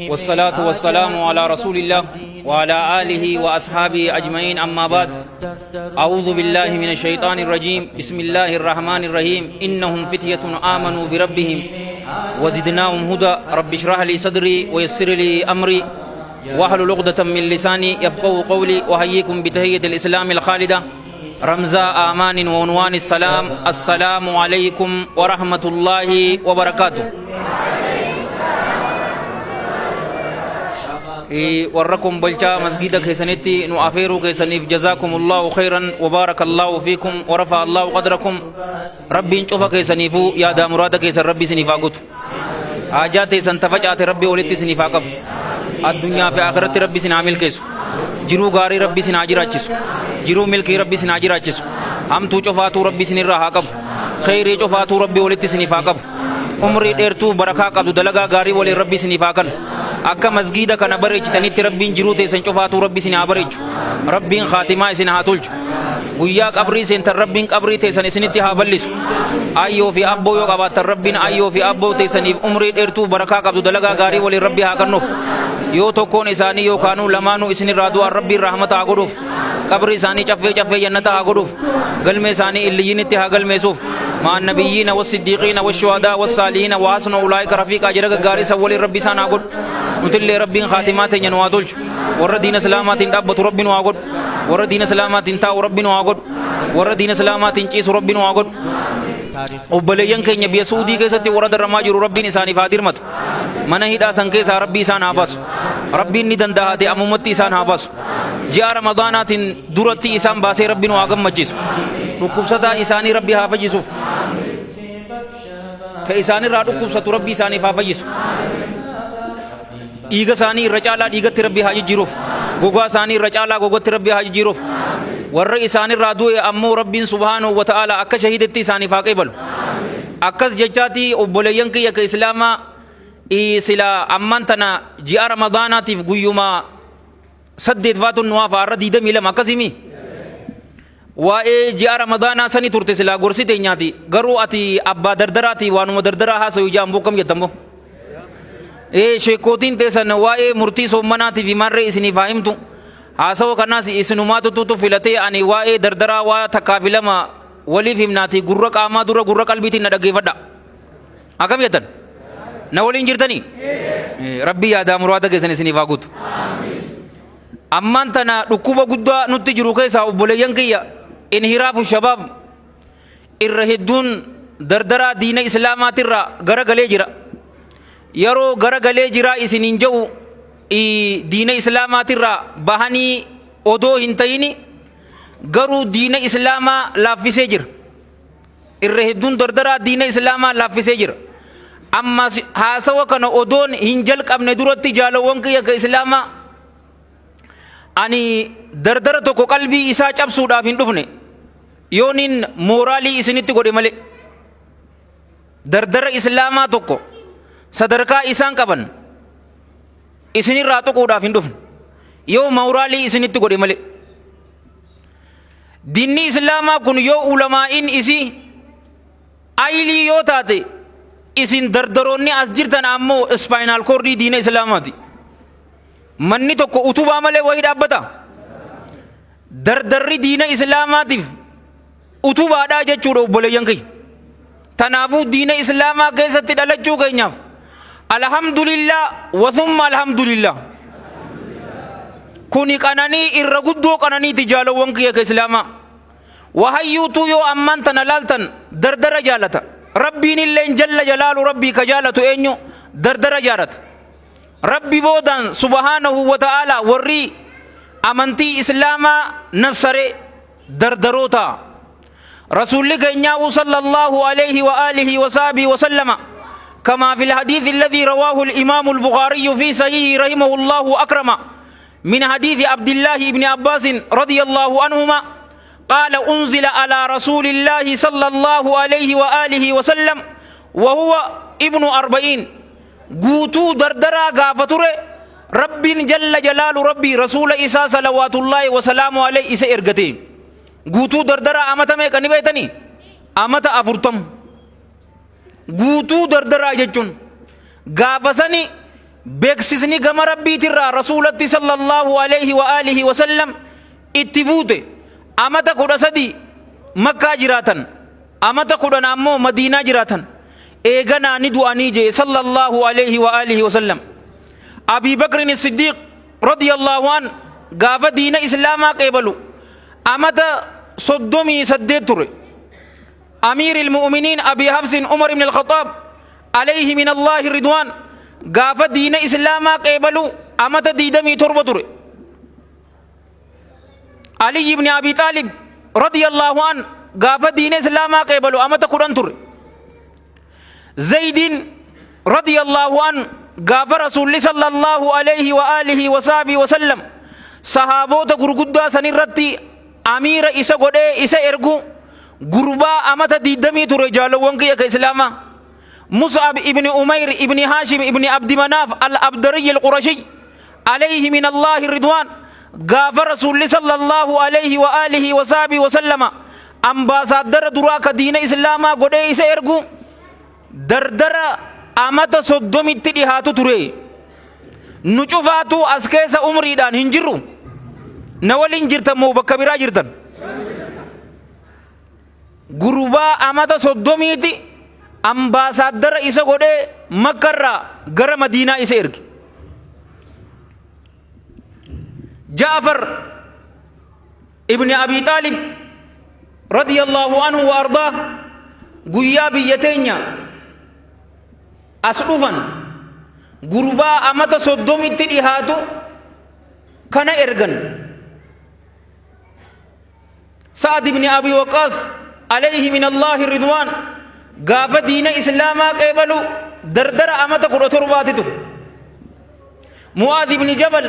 والصلاة والسلام على رسول الله وعلى آله وأصحابه أجمعين. أما بعد، أعوذ بالله من الشيطان الرجيم. بسم الله الرحمن الرحيم. إنهم فتية آمنوا بربهم وزدناهم هدى. رب اشرح لي صدري ويسر لي أمري واحلل عقدة من لساني يفقهوا قولي. وأحييكم بتحية الإسلام الخالدة، رمز آمان وعنوان السلام. السلام عليكم ورحمة الله وبركاته. Warra Kombolchaa masgida keessanitti nu afeeruu keessaniif jazaakumullahu khayran wa baarakallahu fiikum wa rafa'a Allahu qadrakum. Rabbiin cufa keessaniifuu yaadaa muraada keessan Rabbi isiniif haa guutu. Haajaa teessan tafacaate Rabbi walitti isiniif haa qabu. Addunyaa fi akhiratti Rabbi isin haa milkeessu. Jiruu gaarii Rabbi isin haa jiraachisu. Jiruu milkii Rabbi isin haa jiraachisu. Hamtuu cufaatuu Rabbi isinirraa haa qabu. Kheyrii cufaatuu Rabbi walitti isiniif haa qabu. Umrii dheertuu barakaa qabdu dalagaa gaarii waliin Rabbi isiniif haa kanu. Akka masgiida kana bareechitanitti Rabbiin jiruu teessan cufaatuu Rabbi isin haa bareechu. Rabbiin khaatimaa isin haa tolchu. Guyyaa qabrii seentan Rabbiin qabrii teessan isinitti haa bal'isu. Ayyoo fi abboo yoo qabaattan Rabbiin ayyoo fi abboo teessaniif umrii dheertuu barakaa qabdu dalagaa gaarii waliin Rabbi haa kennuuf. Yoo tokkoon isaanii yookaanuu lamaanuu isinirraa du'an Rabbiin rahmata haa godhuuf. Qabrii isaanii caffee caffee jannata haa godhuuf. Galmee isaanii illiyyinitti haa galmeessuuf. Ma'an nabiyyiina wassiddiiqiina washuhadaa wassaalihiina wa hasuna ulaa'ika rafiiqaa jara gaggaarii san waliin Rabbi isaan haa godhu. Nutillee Rabbiin khaatimaa teenya nu haa tolchu. Warra diina Islaamaatiin dhaabbatu Rabbi nu haa godhu. Warra diina Islaamaatiin taa'u Rabbi nu haa godhu. Warra diina Islaamaatiin ciisu Rabbi nu haa godhu. Obboleeyyan keenya biyya Suudii keessatti warra darramaa jiru Rabbiin isaaniif haa dirmatu. Mana hidhaa san keessaa Rabbi isaan haa baasu. Rabbiin ni danda'a ta'e ammumatti isaan haa baasu. Ji'a Ramadaanaatiin duratti isaan baasee Rabbi nu haa gammachiisu. Dhukkubsataa isaanii Rabbi haa fayyisuuf. Ka isaanirraa dhukkubsatu Rabbi isaaniif haa fayyisu. Dhiiga isaanii irra caalaa dhiigatti Rabbi haa jijjiiruuf. Gogaa isaanii irra caalaa gogatti Rabbi haa jijjiiruuf. Warra isaanirraa du'e ammoo Rabbiin subhaanahu wa ta'ala akka shahiidetti isaaniif haa qeebalu. Akkas jechaati, obboleeyyan kiyya ka Islaamaa, sila ammaan tana ji'a Ramadaanaatiif guyyuma 8 faatun nu hafa, har'a 22 akkasimi. Waa'ee ji'a Ramadaanaa sani turte silaa gorsi teenyaati. Garuu ati abbaa dardaraati, waanuma dardaraa haasayu jaan boo, kam jettan boo? Ee, sheekootiin teessan waa'ee murtii soommanaatii fi maarree isiniif haa himtu. Haasawa kanaas isinumaatu tutu filatee, ani waa'ee dardaraa waa takkaa fi lama waliif himnaati, gurra qaamaa dura gurra qalbiitiin na dhaggeeffadha. Akkam jettan? Na waliin jirtanii? Rabbii yaadaa muraada keessan isiniif haa guutu. Ammaan tana dhukkuba guddaa nutti jiru keessaa, obboleeyyan kiyya, inhiraafu shabaab, irra hedduun dardaraa diina Islaamaatirraa gara galee jira. Yeroo gara galee jiraa isiniin jedhu, diina Islaamaatirraa bahanii odoo hin ta'ini, garuu diina Islaamaa laaffisee jira. Irra hedduun dardaraa diina Islaamaa laaffisee jira. Ammas haasawa kana odoon hin jalqabne duratti, jaalawwan kiyya ka Islaamaa, ani dardara tokko qalbii isaa cabsuudhaaf hin dhufne, yooniin mooraalii isinitti godhe malee. Dardara Islaamaa tokko sadarkaa isaan qaban isinirraa tuquudhaaf hin dhufne, yoo mooraalii isinitti godhe malee. Diinni Islaamaa kun yoo ulamaa'iin isii aylii yoo taate, isin dardaroonni as jirtan ammoo spinal cordii diina Islaamaati. Manni tokko utubaa malee wayii dhaabbata. Dardarri diina Islaamaatiif utubaadhaa jechuudha, obboleeyyan kiyya. Tanaafuu diina Islaamaa keessatti dhalachuu keenyaaf alhamdulillah wa thumma alhamdulillah. Kuni qananii irra guddoo qananiiti, jaalawwan kiyya ka Islaamaa. Wahayyuutuu yoo ammaan tana laaltan dardara jaalata. Rabbiin illeen jalla jalaalu, Rabbii ka jaalatu eenyu? Dardara jaalata. Rabbi boodaan subhaanahu wa ta'ala warri amantii Islaamaa nassare dardaroota. Rasuulli keenyaa sallallahu alayhi wa alihi wa sahbihi wa sallama, كما في الحديث الذي رواه الإمام البخاري في صحيحه رحمه الله أكرم من حديث عبد الله بن عباس رضي الله عنهما قال: أنزل على رسول الله صلى الله عليه وآله وسلم وهو ابن 40. Guutuu dardaraa gaafa ture Rabbiin jalla jalaalu Rabbii rasuula isaa salawaatullaahi wasalaamu alayhi isa ergate. Guutuu dardaraa amata meeqa ni beektanii? Amata 40. Guutuu dardaraa jechuun gaafa sani. Beeksisni gama Rabbiitirraa Rasuulatti sallallaahu aleyhi wa aalihi wa sallam itti buute amata 13 Makkaa jiraatan, amata 10 ammoo Madiinaa jiraatan. Eeganaa ni du'anii je'e sallallaahu aleyhi wa aalihi wa sallam. Abii Bakrin Siddiiq radiyallaahu an gaafa diina Islaamaa qeebalu amata 38 ture. Amiiril Mu'miniin Abii Hafsin Umar ibn al-Khaxaab alayhi min Allaahi ridwaan gaafa diina Islaamaa qeebalu amata 27 ture. Aliy ibn Abi Xaalib radiyallaahu an gaafa diina Islaamaa qeebalu amata 10 ture. Zaydiin radiyallaahu an gaafa Rasuulli sallallaahu alayhi wa aalihi wa sahbihi wa sallam sahaaboota gurguddaa sanirratti amiira isa godhee isa ergu gurbaa amata diiddamii ture. Jaalowwan kiyya ka islaamaa, Mus'ab ibni Umayr ibni Haashim ibni Abdi Manaaf al-Abdariyyi al-Qurashiy alayhi min Allaahi ridwaan gaafa Rasuulli sallallaahu alayhi wa aalihi wa sahbihi wa sallama ambaasaaddara duraa ka diina islaamaa godhee isa ergu dardara amata 30tti dhihaatu ture. Nu cufaatuu as keessa umriidhaan hin jirru. Na waliin jirtan moo bakka biraa jirtan? Gurbaa amata 30ti ambaasaaddara isa godhee Makkarraa gara Madiinaa isa erge. Ja'far ibni Abi Xaalib radiyallahu anhu wa ardaa guyyaa biyya teenya as dhufan gurbaa amata 30tti dhihaatu kana ergan. Sa'ad ibn Abi Waqqaas alayhi min Allaahi ridwaan gaafa diina Islaamaa qeebalu dardara amata 17ti ture. Mu'aaz ibn Jabal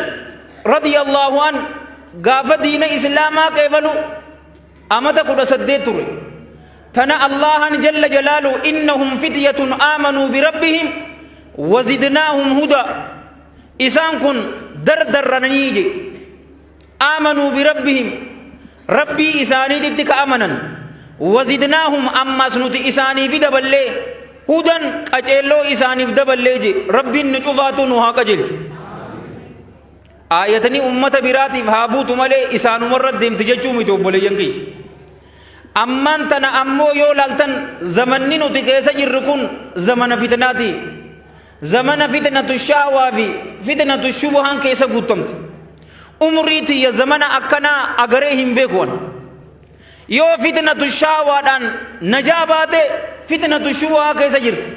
radiyallahu an gaafa diina Islaamaa qeebalu amata 18 ture. Tana Allahan jalla jalaalu innahum fityatun aamanuu birabbihim wazidnaahum hudaa, isaan kun dardarranii je. Aamanuu birabbihim, Rabbii isaaniititti ka amanan, wazidnaahum, ammaas nuti isaaniifi daballee, hudan, qaceelloo isaaniif daballee je. Rabbiin nu cufaatuu nu haa qajeelchu. Aayatni ummata biraatiif haa buutu malee isaanumarra deemti jechuu miti, obboleeyyan kiyya. Ammaan tana ammoo yoo laaltan zamanni nuti keessa jirru kun zamana fitnaati. Zamana fitnatu shahwaa fi fitnatu shubuhaan keessa guuttamte. Umrii tiyya zamana akkanaa agaree hin beeku an. Yoo fitnatu shahwaadhaan najaa baate, fitnatu shubuhaa keessa jirti.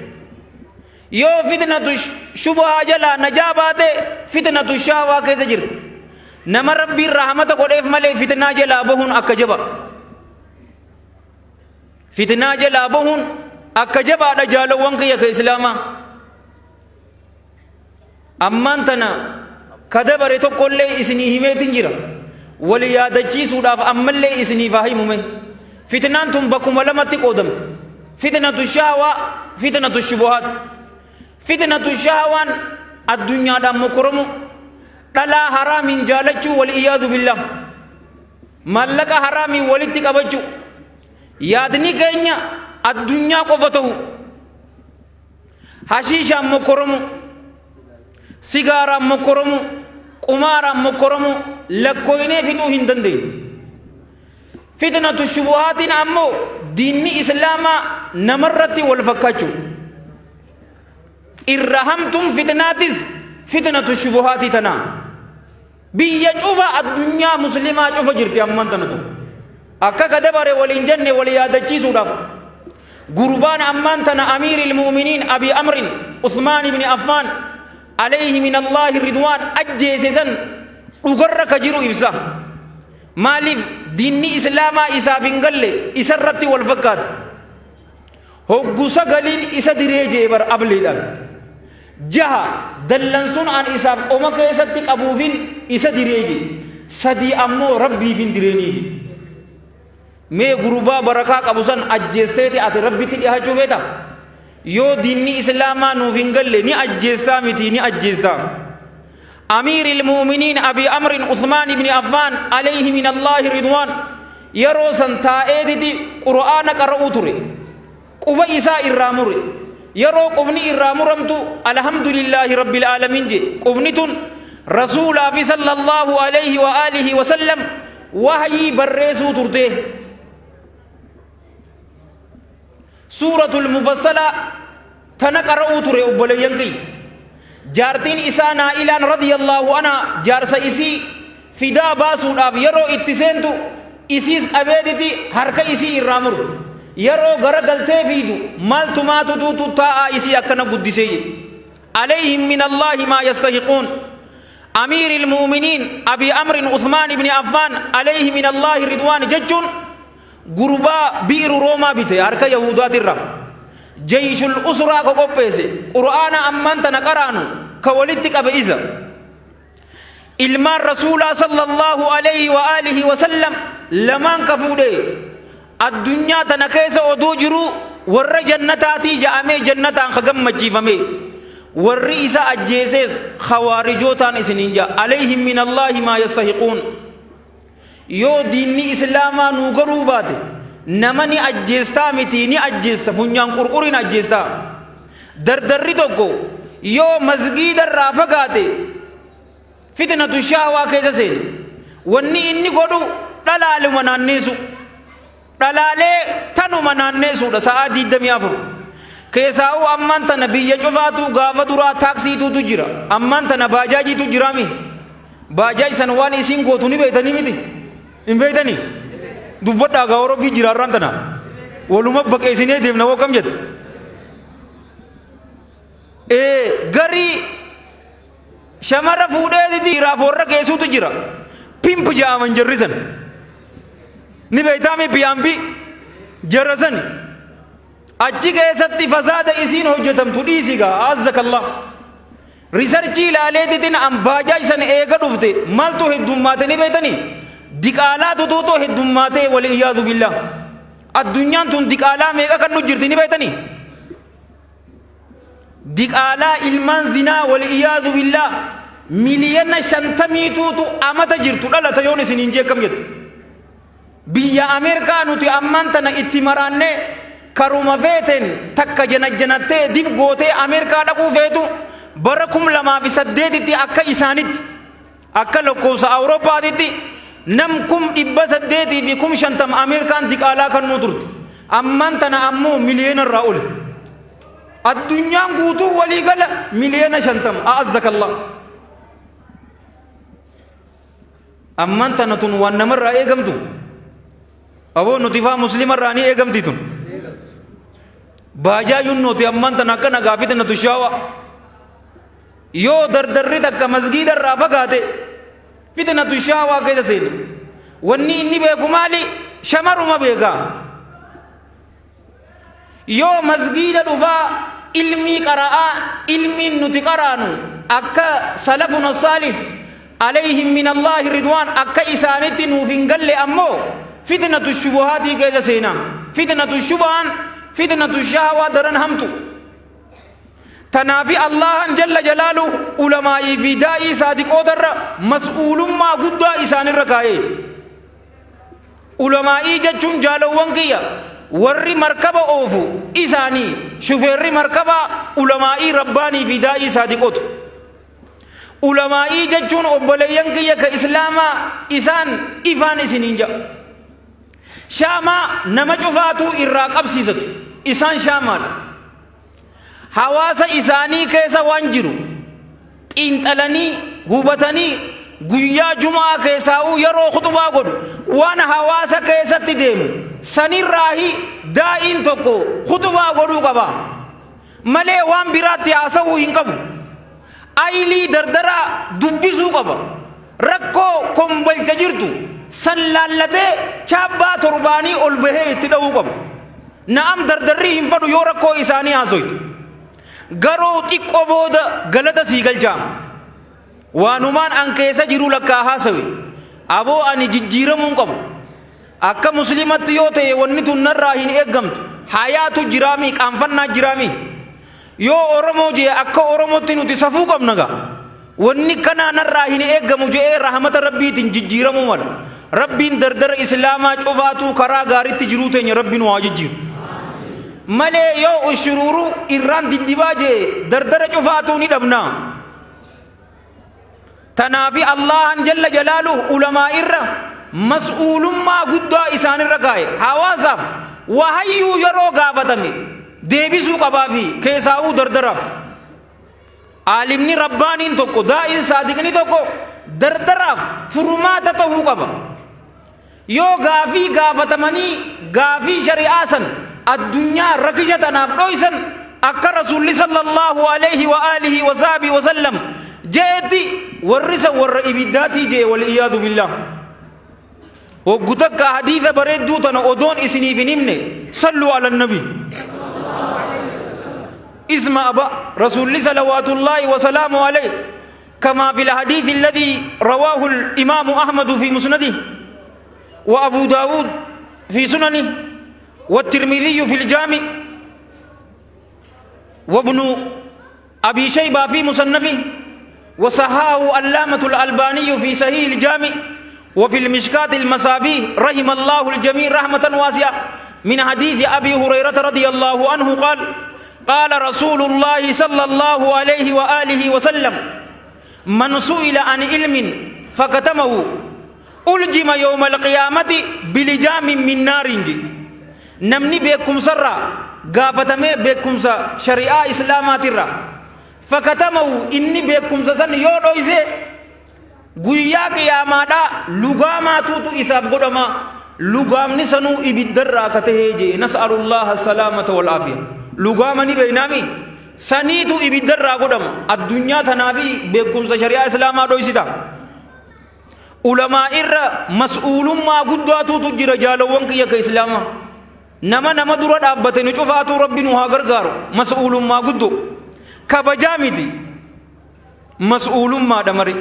Yoo fitnatu shubuhaa jalaa najaa baate, fitnatu shahwaa keessa jirti. Nama Rabbiin rahmata godheef malee fitnaa jalaa bahuun akka jaba. Fitnaa jalaa bahuun akka jabaadha, jaalowwan kiyya ka Islaamaa. Ammaan tana ka dabare tokkollee isinii himeetin jira. Wal yaadachiisuudhaaf ammallee isiniif haa himume. Fitnaan tun bakkuma lamatti qoodamti. Fitnatu shahawaa, fitnatu shubuhaat. Fitnatu shahawaan addunyaadhaan mokoramuu, dhalaa haraamiin jaalachuu, wal iyyaadu billah. Maallaqa haraamiin walitti qabachuu. Yaadni keenya addunyaa qofa ta'u. Hashiishaan mokkoramuu, sigaaraan mokkoramuu, qumaaraan mokkoramuu lakkooynee fixuu hin dandeenyu. Fitnatu shubuhaatiin ammoo diinni Islaamaa namarratti wal fakkaachuu. Irra hamtuun fitnaatis fitnatu shubuhaatii tanaa. Biyya cufa, addunyaa muslimaa cufa jirti ammaan tanatu. Akka ka dabare waliin jenne wal yaadachiisuudhaaf. Gurbaan ammaan tana Amiiril Mu'miniin Abi Amrin Usmaan ibn Affaan alayhi min Allaahi ridwaan ajjeese san dhugarra ka jiru ibsa. Maaliif diinni Islaamaa isaaf hin galle, isarratti wal fakkaata. Hoggu sagaliin isa diree jee bar ableedhaan. Jaha dallansuun an isaaf qoma keessatti qabuufin isa diree jee. Sadii ammoo Rabbiifin direenii jee. Mee gurbaa barakaa qabu san ajjeesteeti ati Rabbitti dhihaachuu feeta? Yoo diinni Islaamaa nuuf hin galle ni ajjeestaa miti, ni ajjeestaa. Amiiril Mu'miniin Abi Amrin Usmaan ibn Affaan alayhi min Allaahi ridwaan yeroo san taa'eetiti Qur'aana qara'uu ture. Quba isaa irraa mure. Yeroo qubni irraa muramtu alhamdulillaahi rabbil aalamiin jee. Qubni tun Rasuulaa fi sallallahu alayhi wa aalihi wa sallam wahyii barreessuu turte. Suuratul Mufassalaa tana qara'uu ture obboleeyyan kiyya. Jaartiin isaa Naa'ilaan radiyallahu anhaa jaarsa isii fidaa baasuudhaaf yeroo itti seentu isiis qabeetiti harka isii irraa muru. Yeroo gara galtee fiidu maaltu maatutuutu taa'aa isii akkana guddisee jedhe. Alayhim min Allaahi maa yastahiquun. Amiiril mu'miniin Abi Amrin Uthmaan ibn Affaan alayhi min Allaahi ridwaan jechuun Gurbaa bi'ru Roomaa bite harka Yahuudaatirra. Jeyshul Usraa ka qopheesse, Qur'aana ammaan tana qaraanu ka walitti qabe isa. Ilmaan Rasuulaa sallallahu alayhi wa aalihi wa sallam lamaan ka fuudhe addunyaa tana keessa odoo jiruu warra jannataatii ja'amee jannataan ka gammachiifame. Warri isa ajjeesees khawaarijootaan isiniin ja'a. Alayhim min Allaahi maa yastahiquun. Yoo diinni islaamaa nuu galuu baate nama ni ajjeestaa miti ni ajjeesta funyaan qurquriin ajjeestaa. Dardarri tokko yoo masgiida irraa fagaate fitnatu shahwaa keessa seene. Wanni inni godhu dhalaaluma naanneessu. Dhalaalee tanuma naanneessuudha sa'aa 24. Keessaa'uu ammaan tana biyya cufaatuu gaafa duraa taaksiituutu jira. Ammaan tana baajaajiitu jiraami. Baajaaj san waan isiin gootu ni beeytanii miti? Hin beeytanii? Dubbadhaa gaa Orobbii jira har'aan tana. Waluma baqeessinee deemna hoo kam jette? Ee garii shamara fuudhee dhiiraaf warra geessuutu jira. Pimp ja'aman jarri san. Ni beeytaami piyaambii jara sani. Achi keessatti fasaada isiin hojjetamtu dhiisi gaa azzakallah. Risarchii ilaaleetitin an baajaaj san eega dhufte maaltu heddummaate ni beektanii? Diqaalaa tutuutoo heddummaatee wal iyyaadu billah. Addunyaan tun diqaalaa meeqa kan nu jirti ni beektanii? Diqaalaa ilmaan zinaa wal iyyaadu billah miliyana shantamiituutu amata jirtu dhalata yoon isin hin jeekkam jettu. Biyya Ameerikaa nuti ammaan tana itti maraannee karuma feeteen takka janajjanattee dib gootee Ameerikaa dhaquu feetu bara 2008tti akka isaanitti akka lakkoofsa Awurooppaatitti nam 850,000 Ameerikaan diqaalaa kannuu turte. Ammaan tana ammoo miliyoona irraa oli. Addunyaan guutuu waliigala miliyoona 50. A'azzakallah. Ammaan tana tun waan namarraa eegamtu. Aboo nuti faa muslimarraa ni eegamti tun. Baajaayuun nuti ammaan tana akka nagaa fitna tushaawa. Yoo dardarri takka masgiida irraa fagaate fitna tushaawaa keessa seena. Wanni inni beeku maali? Shamaruma beekaa. Yoo masgiida dhufaa ilmii qara'aa ilmiin nuti qaraanu akka salafuna saalih alayhim min Allaahi ridwaan akka isaanitti nuuf hin galle ammoo fitnatu shubuhaatii keessa seenaa. Fitnatu shubahaan fitnatu shahawaa daran hamtu. Tanaafi Allaahan jalla jalaalu ulamaa'ii fi daa'ii saadiqootarra mas'uulummaa guddaa isaanirra kaa'ee. Ulamaa'ii jechuun jaalowwan kiyya warri markaba oofu isaanii shufeerri markabaa ulamaa'ii rabbaanii fi daa'ii saadiqoota. Ulamaa'ii jechuun obboleeyyan kiyya ka islaamaa isaan ifaan isiniin ja'a. Shaamaa nama cufaatuu irraa qabsiisatu isaan shaamaadha. Hawaasa isaanii keessa waan jiru xiinxalanii hubatanii guyyaa jum'aa keessaa'uu yeroo khuxubaa godhu waan hawaasa keessatti deemu sanirraahi daa'iin tokko khuxubaa godhuu qaba malee waan biraatti haasa'uu hin qabu. Aylii dardaraa dubbisuu qaba. Rakkoo kombolcha jirtu san laallatee chaabbaa torbaanii ol bahee itti dha'uu qaba. Na'am dardarrii hin fadhu yoo rakkoo isaanii haasoyte. Garuu xiqqoo booda galata sii galchaa. Waanumaan an keessa jiru lakkaa haasawe. Aboo ani jijjiiramuu qabu. Akka muslimatti yoo ta'e wanni tun narraa hin eeggamtu. Hayaatu jiraami qaanfannaa jiraami. Yoo Oromoo jee akka Oromootti nuti safuu qabna gaa. Wanni kanaa narraa hin eeggamu je'ee rahmata Rabbiitiin jijjiiramuu mala. Rabbiin dardara Islaamaa cufaatuu karaa gaaritti jiruu teenya Rabbi nu haa jijjiiru. Malee yoo ushuruuruu irraan diddibaa jee dardara cufaatuu ni dhabna. Tanaafi Allahan jalla jalaaluhu ulamaa irra mas'uulummaa guddaa isaanirra kaaye. Hawaasaaf wahayyuu yeroo gaafatame deebisuu qabaafi keessaa'uu dardaraaf. Aalimni rabbaaniin tokko daa'iin saadiqni tokko dardaraaf furmaata tahuu qaba. Yoo gaafii gaafatamanii gaafii shari'aa san addunyaa rakisha tanaaf dhoysan akka Rasuulli sallallahu aleyhi wa aalihi wa sahbihi wa sallam je'etti warri san warra ibiddaatii je'e wal iyaadu billaah. Hoggu takka hadiisa bareedduu tana odoon isiniif hin himne salluu ala nabi. Isma aba Rasuulli salawaatullaahi wa salaamu aleyhi كما في الحديث الذي رواه الإمام أحمد في مسنده وأبو داود في سننه والترمذي في الجامع وابن أبي شيبة في مصنفه وصححه علامة الألباني في صحيح الجامع وفي المشكات المصابيح رحم الله الجميع رحمة واسعة من حديث أبي هريرة رضي الله عنه قال قال رسول الله صلى الله عليه وآله وسلم من سئل عن علم فكتمه ألجم يوم القيامة بلجام من نار. نمني بكم سرا قافتمي بكم شريعة إسلامات الرا فكتمه إني بكم سن يودويسي guyyaa qiyaamaadhaa lugaamaatuutu isaaf godhama lugaamni sanuu ibiddarraa ka tahee jee nas'alullaha salaamata wal aafiya lugaama ni beeynaami saniitu ibiddarraa godhama addunyaa tanaafi beekumsa shari'aa islaamaa dhoysita ulamaa irra mas'uulummaa guddaatuutu jira jaalawwan kiyya ka islaamaa nama nama dura dhaabbate nu cufaatuu rabbi nu haa gargaaru mas'uulummaa guddoo kabajaa miti mas'uulummaadha mare.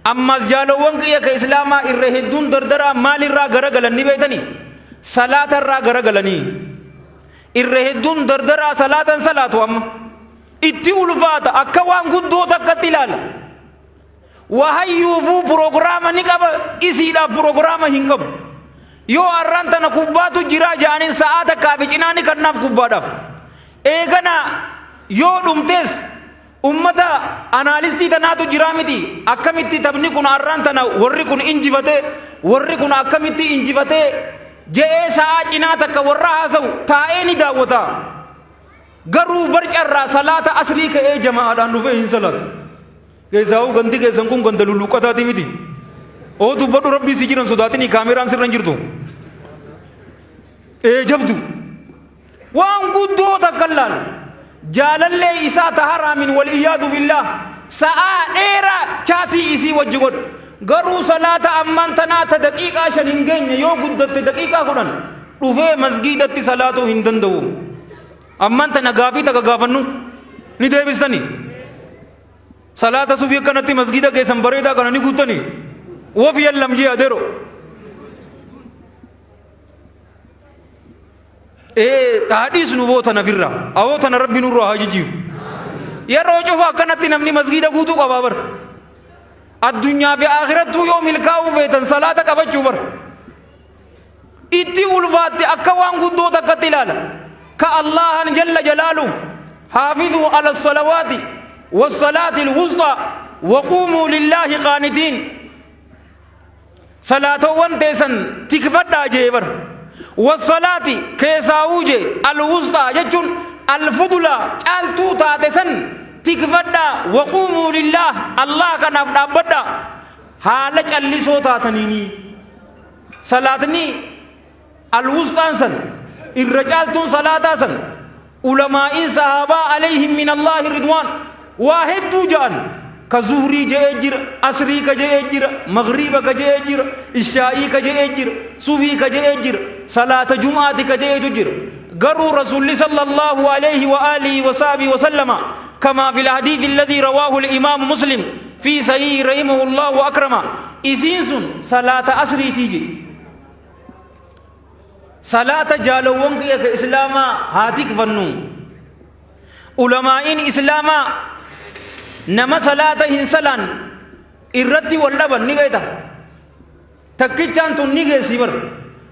Ammaas jaalowwan kiyya ka islaamaa irra hedduun dardaraa maalirraa garagalan ni beeytanii? Salaatarraa garagalanii. Irra hedduun dardaraa salaatan salaatu amma. Itti ulfaata akka waan guddoo takkatti ilaala. Wahayyuufuu piroogiraama ni qaba isiidhaaf piroogiraama hin qabu. Yoo arraan tana kubbaatu jiraa ja'aniin sa'aa takkaa fi cinaa ni kannaaf kubbaadhaaf. Eegana yoo dhumtees ummata anaalistii tanaatu jiraa miti akkamitti taphni kun arraan tana warri kun injifatee warri kun akkamitti injifatee je'ee sa'aa cinaa takka warra haasa'u taa'ee ni daawwata. Garuu barcarraa salaata asrii ka'ee jama'aadhaan dhufee hin salaatu. Keessaa'uu gandi keessan kun ganda lulluqqataati miti. Oo dubbadhu rabbii si jiran sodaatinii kaameraan sirra hin jirtu. Ee jabdu. Waan guddoo takka laalu. Jaalallee isaa ta haraamin wal iyyaadu billaah sa'aa dheeraa chaatii isii wajji godhu. Garuu salaata ammaan tanaa ta daqiiqaa 5 hin geenye yoo guddatte daqiiqaa 10 dhufee masgiidatti salaatuu hin danda'u. Ammaan tana gaafii takka gaafannu ni deebistanii. Salaata subii akkanatti masgiida keessan bareedaa kana ni guuttanii. Wof yallam jee adeero. Ee haa dhiisnu boo tana firra. Awoo tana rabbi nurraa haa jijjiiru. Yeroo cufa akkanatti namni masgiida guutuu qabaa bar. Addunyaa fi akhirattuu yoo milkaa'uu feetan salaata qabachuu bar. Itti ulfaatti akka waan guddoo takkatti ilaala. Ka Allahan jalla jalaalu haafiduu ala salawaati wassalaati alwusxaa waquumuu lillaahi qaanitiin. Salaatowwan teessan tikfadhaa jee bar. Wassalaati keesaawuu jee alwusxaa jechuun alfudulaa caaltuu taate san tikfadhaa waquumuu lillaah Allah kanaaf dhaabbadhaa haala callisoo taataniinii. Salaatni alwusxaan san irra caaltuun salaataa san ulamaa'iin sahaabaa alayhim min Allaahi ridwaan waa hedduu ja'an ka zuhrii je'ee jira asrii ka je'ee jira magriiba ka je'ee jira ishaa'ii ka je'ee jira subii ka je'ee jira salaata jum'aati ka je'eetu jira garuu rasuulli sallallahu alayhi wa aalihi wa sahbihi wa sallama كما في الحديث الذي رواه الإمام مسلم في صحيح رحمه الله وأكرمه isiin sun salaata asriitii jedhe Salaata jaalowwan kiyya ka islaamaa haa tikfannu. Ulamaa'iin islaamaa nama salaata hin salaan irratti wal dhaban ni beekta. Takkichaan tun ni geessi bar.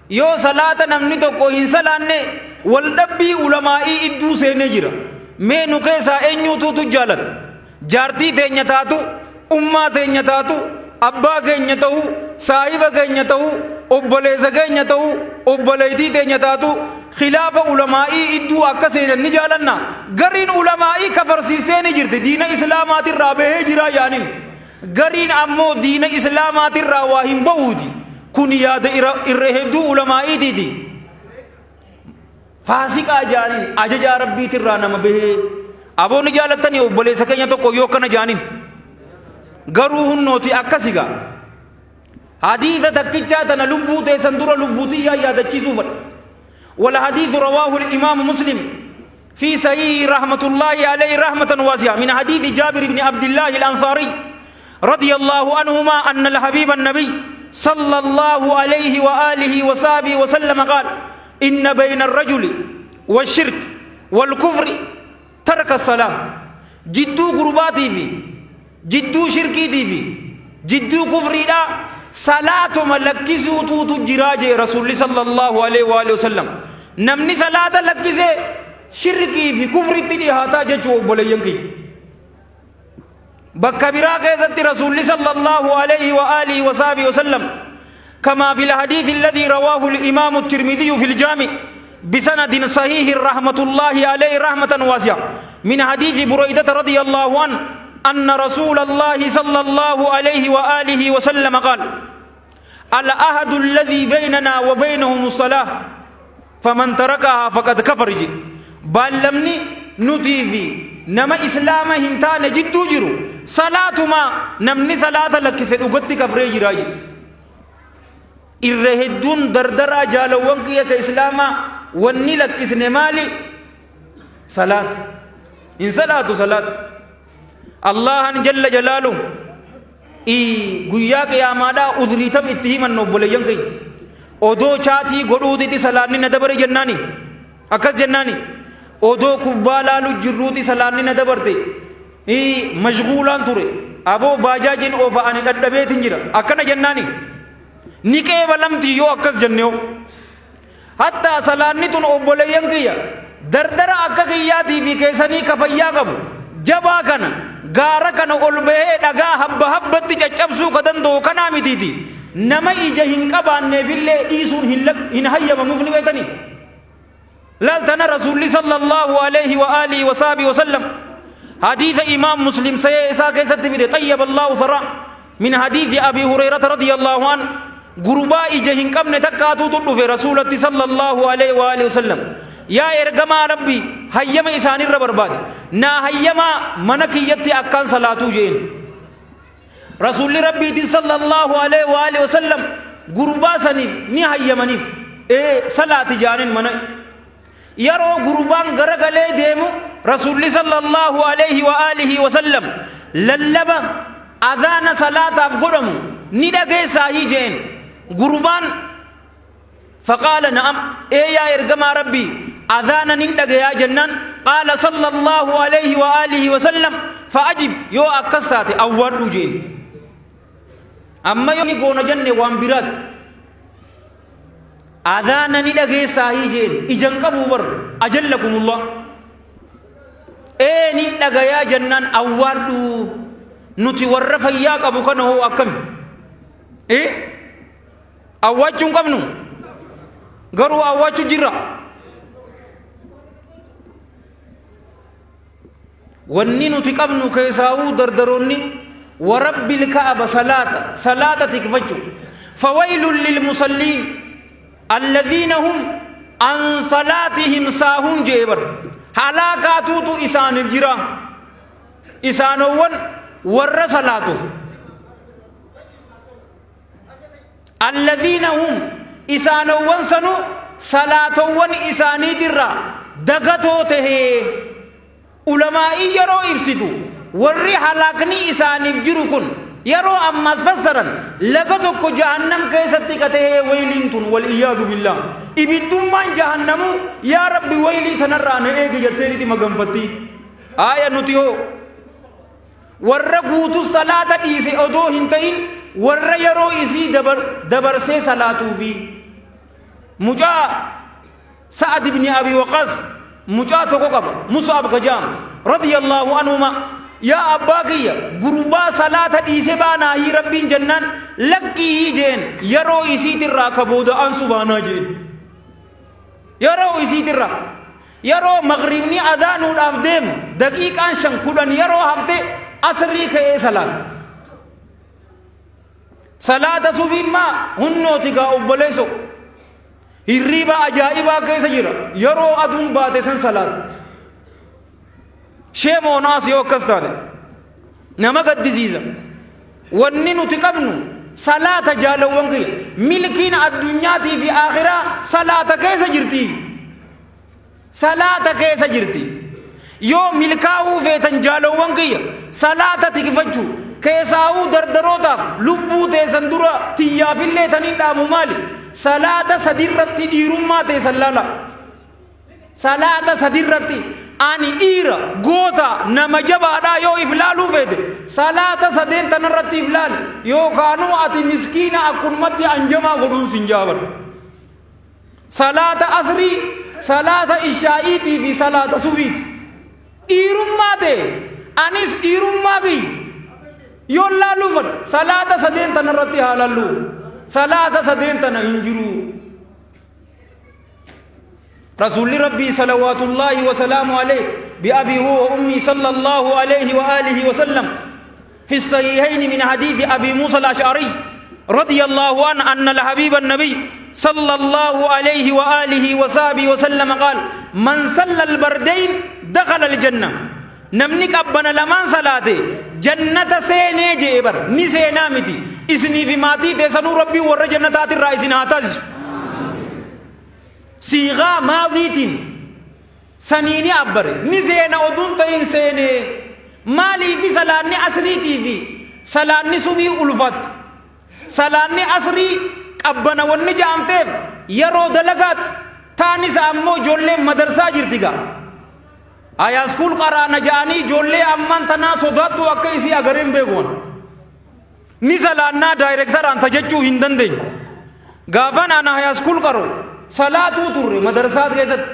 Yoo salaata namni tokko hin salaanne Wal dhabbii ulamaa'ii idduu seenee jira. Mee nu keessaa eenyuutuutu jaalata? Jaartii teenya taatu, ummaa teenya taatu, abbaa keenya ta'uu, saahiba keenya ta'uu, obboleessa keenya ta'uu, obboleettii teenya taatu, khilaafa ulamaa'ii idduu akka seenan ni jaalanna. Gariin ulamaa'ii kafarsiistee ni jirti. Diina islaamaatirraa bahee jira jaaniin. Gariin ammoo diina islaamaatirraa waa hin bahuuti. Kun yaada irra hedduu ulamaa'iitiiti. Faasiqaa jaaniin ajajaa rabbiitirraa nama bahee. Aboo ni jaalattanii obboleessa keenya tokko yoo akkana jaaniin. Garuu hunnooti akkasi gaa. Hadiisa takkichaa tana lubbuu teessan dura lubbuu tiyyaa yaadachiisuu fadha. Wal hadiisu rawaahu imaamu Muslim في صحيح رحمة الله عليه رحمة واسعة من حديث جابر بن عبد الله الأنصاري رضي الله عنهما أن الحبيب النبي صلى الله عليه وآله وصحبه وسلم قال إن بين الرجل والشرك والكفر ترك الصلاة جدو قرباتي في jidduu shirkiitii fi jidduu kufriidhaa salaatuma lakkisuutuutu jiraa jee rasuulli sallallahu alaihi wa alihi wasallam. Namni salaata lakkisee shirkii fi kufritti dhihaataa jechuu obboleeyyan kiyya. Bakka biraa keessatti rasuulli sallallahu alaihi wa alihi wa sahbihi wasallam كما في الحديث الذي رواه الإمام الترمذي في الجامع بسند صحيح رحمة الله عليه رحمة واسعة من حديث بريدة رضي الله عنه أن رسول الله صلى الله عليه وآله وسلم قال العهد الذي بيننا وبينهم الصلاة فمن تركها فقد كفر جي بالمني نتي في نما إسلام هنتان جدو جرو صلاة ما نمني صلاة لك سيدوغتي كفري جراجي. Irra hedduun dardaraa jaalawwan kiyya ka islaamaa wanni lakkisne maali? Salaata. Hin salaatu salaata. Allahan jalla jalaalu guyyaa qiyaamaadhaa udrii tam itti himanna obboleeyyan keenya. Odoo chaatii godhuutitti salaanni na dabare jennaani. Akkas jennaani. Odoo kubbaa laalu jirruuti salaanni na dabarte. Mashguulaan ture. Aboo baajaajiin oofa ani dhadhabeetin jira. Akkana jennaani. Ni qeebalamti yoo akkas jenne hoo. Hattaa salaanni tun obboleeyyan kiyya dardara akka kiyyaatii fi keessanii ka fayyaa qabu jabaa kana gaara kana ol bahee dhagaa habba habbatti caccabsuu ka danda'u kanaa mitiiti. Nama ija hin qabaanneefillee dhiisuun hin hayyamamuuf ni beektanii. Laal tana Rasuulli sallallahu alayhi wa alihi wa sahbihi wa sallam hadiisa imaam Muslim sayee isaa keessatti fide xayyaba Allahu thara min hadiisi Abi Hurayrata radiyallahu an gurbaa ija hin qabne takkaatuutu dhufe Rasuulatti sallallahu alayhi wa alihi wa sallam yaa ergamaa Rabbii hayyama isaanirra barbaade naa hayyamaa mana kiyyatti akkaan salaatuu jeen. Rasuulli Rabbiitiin sallallahu alaihi wa alihi wasallam gurbaa saniif ni hayyamaniif. Ee salaati jaaniin mana. Yeroo gurbaan garagalee deemu Rasuulli sallallahu alaihi wa alihi wasallam lallaba adhaana salaataaf godhamu ni dhageessaahii jeen. Gurbaan Faqaala na'am, ee yaa ergamaa Rabbii, adhaana nin dhagayaa jennaan, qaala sallallahu alayhi wa aalihi wa sallam, fa'ajib, yoo akkas taate awwaadhu jeen. Amma yoo ni goona jenne waan biraati. Adhaana ni dhageessaahii jeen, ijan qabuu bar, ajallakumullah. Ee nin dhagayaa jennaan awwaadhu, nuti warra fayyaa qabu kana hoo akkami? Ee? Awwaachuu hin qabnu. Garuu awwaachuu jirra. Wanni nuti qabnu keessaawuu dardaroonni warabbil ka'aba salaata salaata tikfachuu. Fawaylun lil musalliin alladhiina hum an salaatihim saahuun jee bar. Halaakaatuutu isaaniif jira. Isaanowwan warra salaatuuf. Alladhiina hum isaanowwan sanuu salaatowwan isaaniitirraa dagatoo tahee. Ulamaa'ii yeroo ibsitu warri halaakni isaaniif jiru kun yeroo ammaas fassaran laga tokko jahannam keessatti ka tahee wayliin tun wal iyyaadu billaah ibiddummaan jahannamuu yaa rabbi waylii tanarraa na eegi jetteetiti maganfattii. Aaya nuti hoo Warra guutu salaata dhiise odoo hin ta'in warra yeroo isii dabarsee salaatuufi. Mucaa Sa'ad ibni Abi Waqaas mucaa tokko qaba, Mus'ab ka ja'amu, radiyallahu anhuma, yaa abbaa kiyya, gurbaa salaata dhiise baanaahii Rabbiin jennaan, lakkiihii je'een, yeroo isiitirraa ka booda ansu baanaa je'een. Yeroo isiitirraa. Yeroo maghribni adaanuudhaaf deemu, daqiiqaan 5 10 yeroo hafte asrii ka'ee salaata. Salaata subiimmaa hunnooti gaa obboleessoo. Hirriiba ajaa'ibaa keessa jira. Yeroo aduun baate san salaata. Shame on us yoo akkas taate. Nama gaddisiisa. Wanni nuti qabnu salaata jaalawwan kiyya. Milkiin addunyaatii fi akhiraa salaata keessa jirti. Salaata keessa jirti. Yoo milkaa'uu feetan jaalowwan kiyya, salaata tikfachuu, keesaahuu dardarootaaf lubbuu teessan dura tiyyaafillee taniin dhaamu maali? Salaata sadirratti dhiirummaa teessan laalaa. Salaata sadirratti ani dhiira, goota, nama jabaadhaa yoo if laaluu feete, salaata sadeen tanarratti if laali. Yookaanuu ati miskiina akkunumatti anjamaa godhuun sin jaabar. Salaata asrii, salaata ishaa'iitii fi salaata subiiti. Dhiirummaa ta'e anis dhiirummaa kiyya yoon laaluu fadha salaata sadeen tana irratti haa lalluu. Salaata sadeen tana hin jiru. Rasuulli Rabbii salawaatullaahi wa salaamu alayhi bi abii huwa wa ummii sallallahu alayhi wa alihi wa sallam في الصحيحين من حديث أبي موسى الأشعري رضي الله عنه أن الحبيب النبي صلى الله عليه وآله وصحبه وسلم قال من صلى البردين دخل الجنة namni qabbana lamaan salaate jannata seenee jee bar ni seenaa miti isinii fi maatii teessanuu rabbiin warra jannataatirraa isin haa taasisu siigaa maadiitiin sanii ni abbare ni seena oduun ta'in seenee maaliifi salaanni asriitii fi salaanni subii ulfaatti salaanni asrii qabbana wanni ja'amteef yeroo dalagaati taanisa ammoo ijoolleen madarsaa jirti gaa hayaaskuul qaraana ja'anii ijoollee ammaan tanaa sodaattuu akka isii agareen beekuwan ni salaannaa daayirektaraan ta jechuu hin dandeenyu. Gaafan ana hayaaskuul qaru salaatuu turre madarsaa keessatti.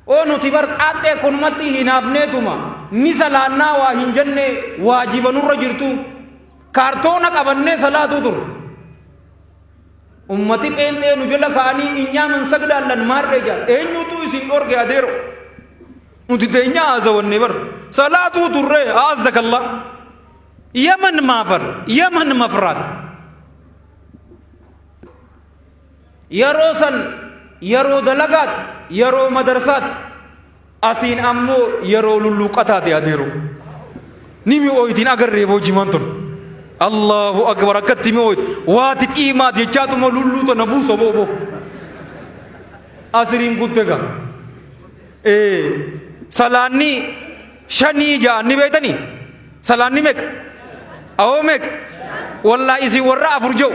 Oo nuti bar xaaxxee akkanumatti hinaafneetuma ni salaannaa waa hin jenne waajiba nurra jirtu. Kaartoona qabannee salaatuu turre. Ummati pheenxee nu jala ka'anii inyaaman sagdaallan maarree jaa eenyutu isin dhorke adeero. Nuti teenyaa haasawanne bar salaatuu turre aazzakallah. Yaman maafar, Yaman mafraat. Yeroo san yeroo dalagaati, yeroo madarsaati. Asiin ammoo yeroo lulluuqataati adeero. Ni mi'ooytiin agarree boojimaan tun. Allahu akbar akkatti mi'ooyt. Waati xiimaat jechaatuma lulluu tana buusa booboo. Asiriin kutte gaa. Salaanni shanii ja'an ni beeytanii? Salaanni meeqa? Awoo meeqa? Wallaa isin warra afur je'u.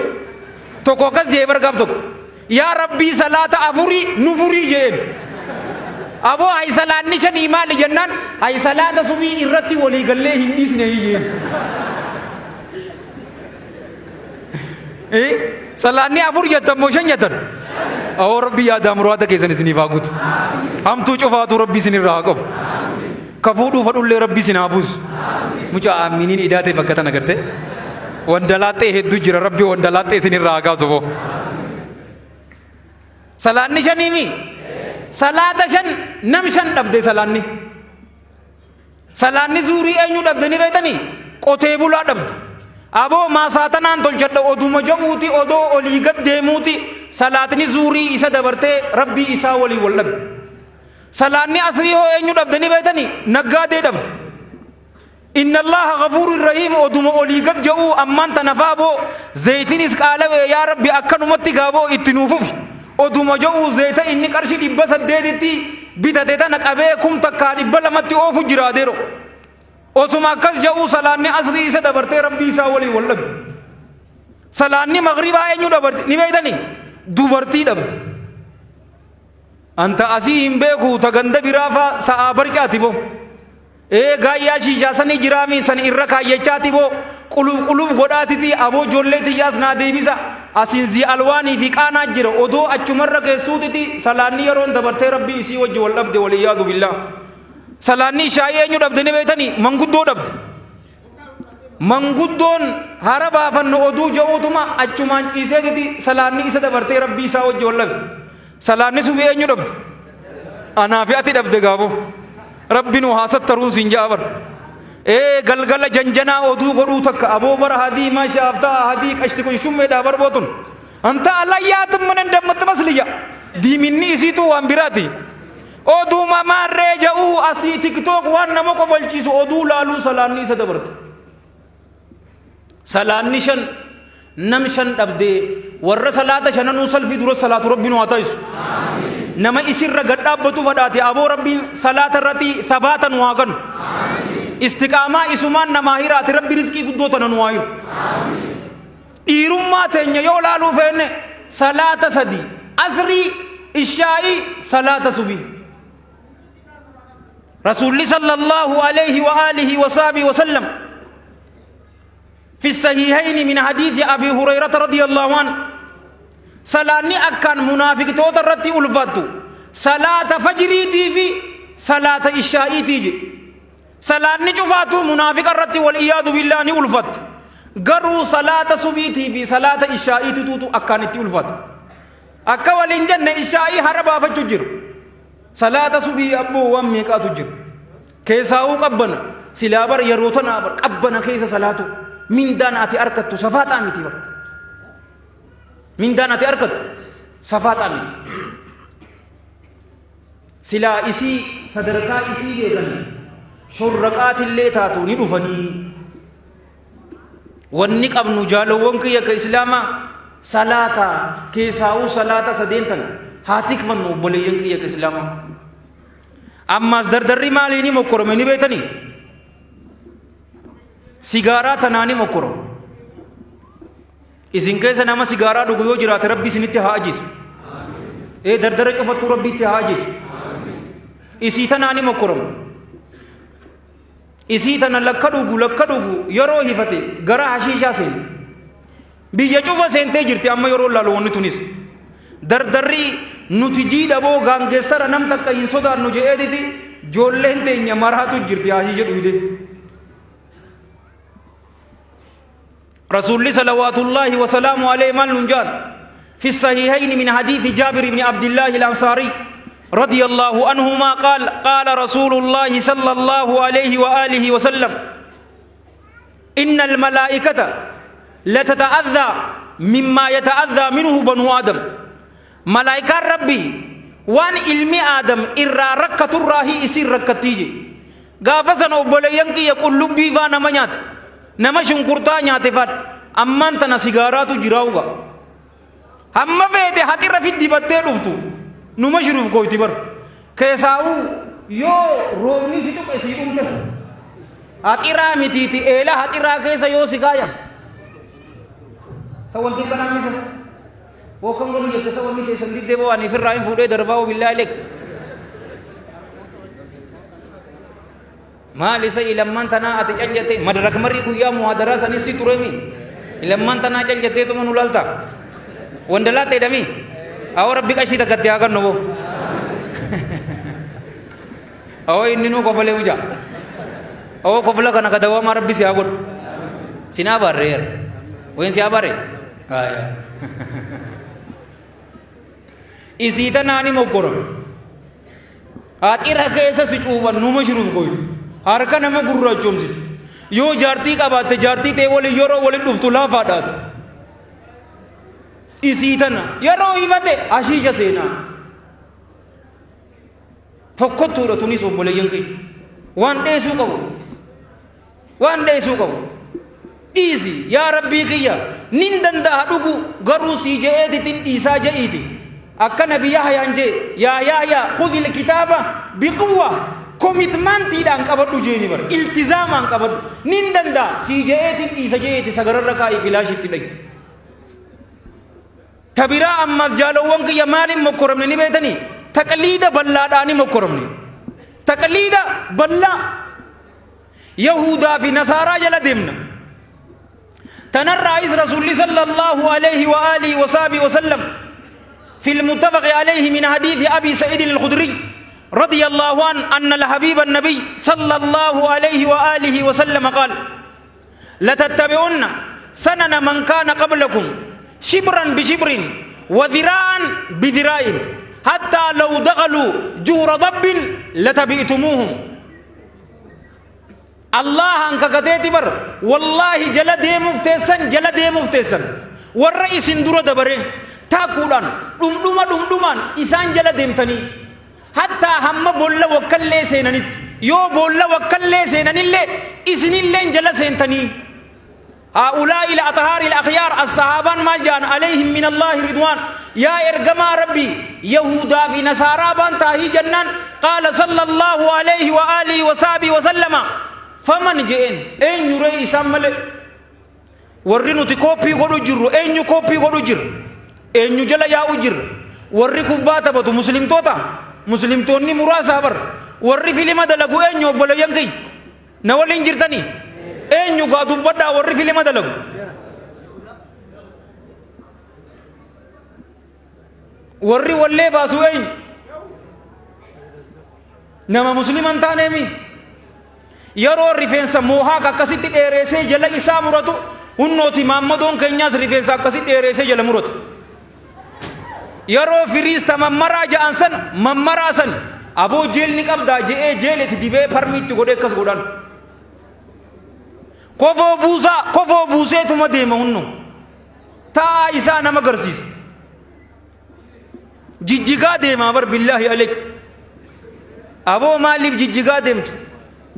Tokko akkas je'ee bar gaaf tokko. Yaa Rabbii salaata afurii nu furii je'een. Aboo hay salaanni shanii maali jennaan hay salaata subii irratti walii gallee hin dhiisne je'een. Salaanni afur jettan moo shan jettan? Awoo Rabbi yaadaa muraada keessan isiniif haa guutu. Hamtuu cufaatuu Rabbi isinirraa haa qabu. Ka fuudhuu fadhullee Rabbi isin haa buusu. Mucaa aaminiin idaatee bakka tana garte. Wandalaaxxee hedduu jira Rabbi wandalaaxxee isinirraa haa kaasu boo. Salaanni shaniimi? Salaata shan nam shan dhabde salaanni. Salaanni zuurii eenyu dhabde ni beektanii? Qotee bulaa dhabde. Aboo maasaa tanaan tolchadha oduma ja'uuti odoo olii gad deemuuti salaatni zuurii isa dabartee rabbii isaa waliin wal dhabe. Salaanni asrii hoo eenyu dhabde ni beektanii? Naggaadee dhabde. Inna Allaha ghafuurun rahiim oduma olii gad ja'uu ammaan tana faa boo zayitinis qaalawee yaa rabbi akkanumatti gaaboo itti nuu fufi. Oduma ja'uu zayita inni qarshii 800tti bitate tana qabee 1200tti oofu jira adeero. Osuma akkas ja'uu salaanni asrii isa dabartee rabbii isaa waliin wal dhabe. Salaanni maghribaa eenyu dabarte ni beektanii? Dubartii dhabde. Anta asii hin beeku ta ganda biraa faa sa'aa barcaati boo. Ee gaayyaa shiishaa sanii jiraamii san irra kaayyachaati boo quluf quluf godhaatiti aboo ijoollee tiyyaas naa deebisa. Asiin zi alwaanii fi qaanaa jira. Odoo achumarra keessuutiti salaanni yeroon dabartee Rabbii isii wajji wal dhabde, waliyyaadu billaah. Salaanni ishaa'ii eenyu dhabde ni beektanii? Manguddoo dhabde. Manguddoon hara baafannu oduu ja'uutuma achumaan ciiseetiti salaanni isa dabartee Rabbii isaa wajji wal dhabe. Salaanni subii eenyu dhabde? Anaa fi ati dhabde gaafo. Rabbi nu haa sattaruun siin ja'a bar. Ee, galgala janjanaa oduu godhuu takka aboo bara hadii maasha aftaa hadii qashti qushummeedhaa barbootun. Anta alayyaatum mana ndammattimasliya. Diiminni isiituu waan biraati. Oduma maarree ja'uu asii TikTok waan nama kofalchiisu oduu laaluu salaanni isa dabarte. Salaanni shan nam shan dhabdee, warra salaata shananuu salfii dura salaatu Rabbi nu haa taasisu. Nama isirra gad dhaabbatu fadhaate aboo Rabbiin salaata irratti sabaata nu haa kanu. Istiqaamaa isumaan namaa hiraate Rabbi rizqii guddoo tana nu haa hiru. Dhiirummaa teenya yoo laaluu feene salaata sadi, asrii, ishaa'ii, salaata subii. Rasuulli sallallahu alayhi wa alihi wa sahbihi wa sallam fi sahihayn min hadiisi Abi Hurayrata radiyallahu anhu, salaanni akkaan munaafiqtoota irratti ulfaattu salaata fajriitii fi salaata ishaa'iitii jedhe. Salaanni cufaatuu munaafiqa irratti, wal iyaadu billaa, ni ulfatte. Garuu salaata subiitii fi salaata ishaa'iitutu akkaan itti ulfata. Akka waliin jenne ishaa'ii hara baafachuu jiru. Salaata subii abboo waan meeqaatu jira. Keessaa'uu qabbana. Silaa bar yeroo tanaa bar qabbana keessa salaatu. Mindaan ati arkattu safaaxaa miti bar. Mindaan ati arkattu safaaxaa miti. Silaa isii sadarkaa isii beekanii shorraqaatillee taatu ni dhufanii. Wanni qabnu, jaalowwan kiyya ka islaamaa, salaata, keessaa'uu salaata sadeen tana haa tikfannu, obboleeyyan kiyya ka islaamaa. Ammaas dardarri maaliini mokkorome ni beektanii? Sigaaraa tanaani mokkorome. Isin keessa nama sigaaraa dhugu yoo jiraate Rabbi isinitti haa ajiisu. Ee, dardara cufattuu Rabbi itti haa ajiisu. Isii tanaani mokkoramu. Isii tana lakka dhugu lakka dhugu yeroo hifate gara hashiishaa seene. Biyya cufa seentee jirti amma yeroo laalu wanni tunis. Dardarri nuti jiidha boo gaangeessara nam takka hin sodaannu je'eetiti joolleen teenya maraatu jirti hashiisha dhuyde. Rasuulli salawaatullaahi wasalaamu alayhi maal nun jaan? في الصحيحين من حديث جابر بن عبد الله الأنصاري رضي الله عنهما قال: قال رسول الله صلى الله عليه وآله وسلم: إن الملائكة لتتأذى مما يتأذى منه بنو آدم. ملائكة ربي waan ilmi Aadam irraa rakkaturraahi isin rakkattii je. Gaafa sana, obboleeyyan kiyya, qullubbii faa nama nyaate, nama shunkurtaa nyaate faan. Ammaan tana sigaaraatu jiraa uga. Hamma feete haxirra fi dibattee dhuftu numa shiruuf gooyti bar. Keessaa'uu yoo roobni si tuqe sii dhumte. Haxiraa mitiiti, eela haxiraa keessa yoo si kaayan. Sa wanti kanaa misa. Bookan godhu jette sa wanni keessan diddee boo ani firraa hin fuudhee darbaa, billaa ilek. Maal isa ilamman tanaa ati cal jettee madarak marii guyyaa muhaadaraa sanis si turemi. Ilamman tanaa cal jetteetuma nu lalta. Wandalaa ta'edhami. Awoo, Rabbi qashtii takkatti haa kennu boo. Awoo, inni nuu kofalee mucaa. Awoo, kofla kana kadawamaa Rabbi si haa godhu. Sinaa barreera. Wayin si haa barre. Aya. Isii tanaani mokkorame. Haxira keessa si cuuban numa shiruuf goytu. Harka nama gurraachoomsitu. Yoo jaartii qabaatte jaartii ta'e waliin yeroo waliin dhuftu laafaadhaati. Isii tana yeroo himate ashiisha seenaa. Fokkottuudha tunis, obboleeyyan kiyya. Waan dheessuu qabu. Waan dheessuu qabu. Dhiisi, yaa Rabbii kiyya nin danda'a dhugu, garuu sii je'eetitin dhiisaa je'iiti. Akka Nabi Yahyaan jee, yaa Yahyaa khudhil kitaaba biquwwa, commitmentiidhaan qabadhu jeeni bar, iltizaamaan qabadhu. Nin danda'a, sii je'eetin dhiisa je'eeti sagararra kaa'ii filaashitti dhayi. Ta biraa ammas, jaalowwan kiyya, maaliin mokkoramne ni beetanii? Taqliida bal'aadhaani mokkoramne. Taqliida bal'aa. Yahudaa fi Nasaaraa jala deemna. Tanarraayis Rasuulli sallallahu alayhi wa aalihi wa sahbihi wa sallam في المتفق عليه من حديث أبي سعيد الخدري رضي الله عنه أن الحبيب النبي صلى الله عليه وآله وسلم قال لتتبعن سنن من كان قبلكم شبرا بشبر وذراعا بذراع حتى لو دخلوا جور ضب لتبئتموهم. Allaahaan kakateeti bar wallaahi jala deemuuf teessan, jala deemuuf teessan warra isin dura dabare taakkuudhaan dhumdhuma dhumdhumaan isaan jala deemtanii, hattaa hamma boolla wakkallee seenanitti, yoo boolla wakkallee seenanillee isinilleen jala seentanii. Haa'ulaa'i al-athaari al-akhyaar as-sahaabaan maal ja'an? Alayhim min Allaahi ridwaan. Yaa ergamaa Rabbii, yahuudaa fi nasaaraa baan taahii jennaan, qaala sallallahu alayhi wa aalihi wa sahbihi wa sallama, faman je'een? Eenyu ree isaan malee? Warri nuti kooppii godhu jirru eenyu kooppii godhu jirra? Eenyu jala yaa'u jirra? Warri kubbaa taphatu muslimtoota? Muslimtoonni muraasaa bar. Warri filima dalagu eenyu, obboleeyyan kiyya? Na waliin jirtanii? Eenyu gaa, dubbadhaa, warri filima dalagu? Warri wallee baasu eenyu? Nama muslima hin taaneemi? Yeroo rifeensa moohaak akkasitti dheereessee jala isaa muratu, hunnooti maammadoon keenyaas rifeensa akkasitti dheereessee jala muratu. Yeroo firiista mammaraa ja'an san mammaraa san aboo jeelni qabdaa je'ee jeel itti dibee parmiitti godhee akkas godhan. Kofoo buusaa kofoo buuseetuma deema hunno. Taa'aa isaa nama garsiisa. Jijjigaa deemaa bar, billaahi aleek. Aboo maaliif jijjigaa deemtu?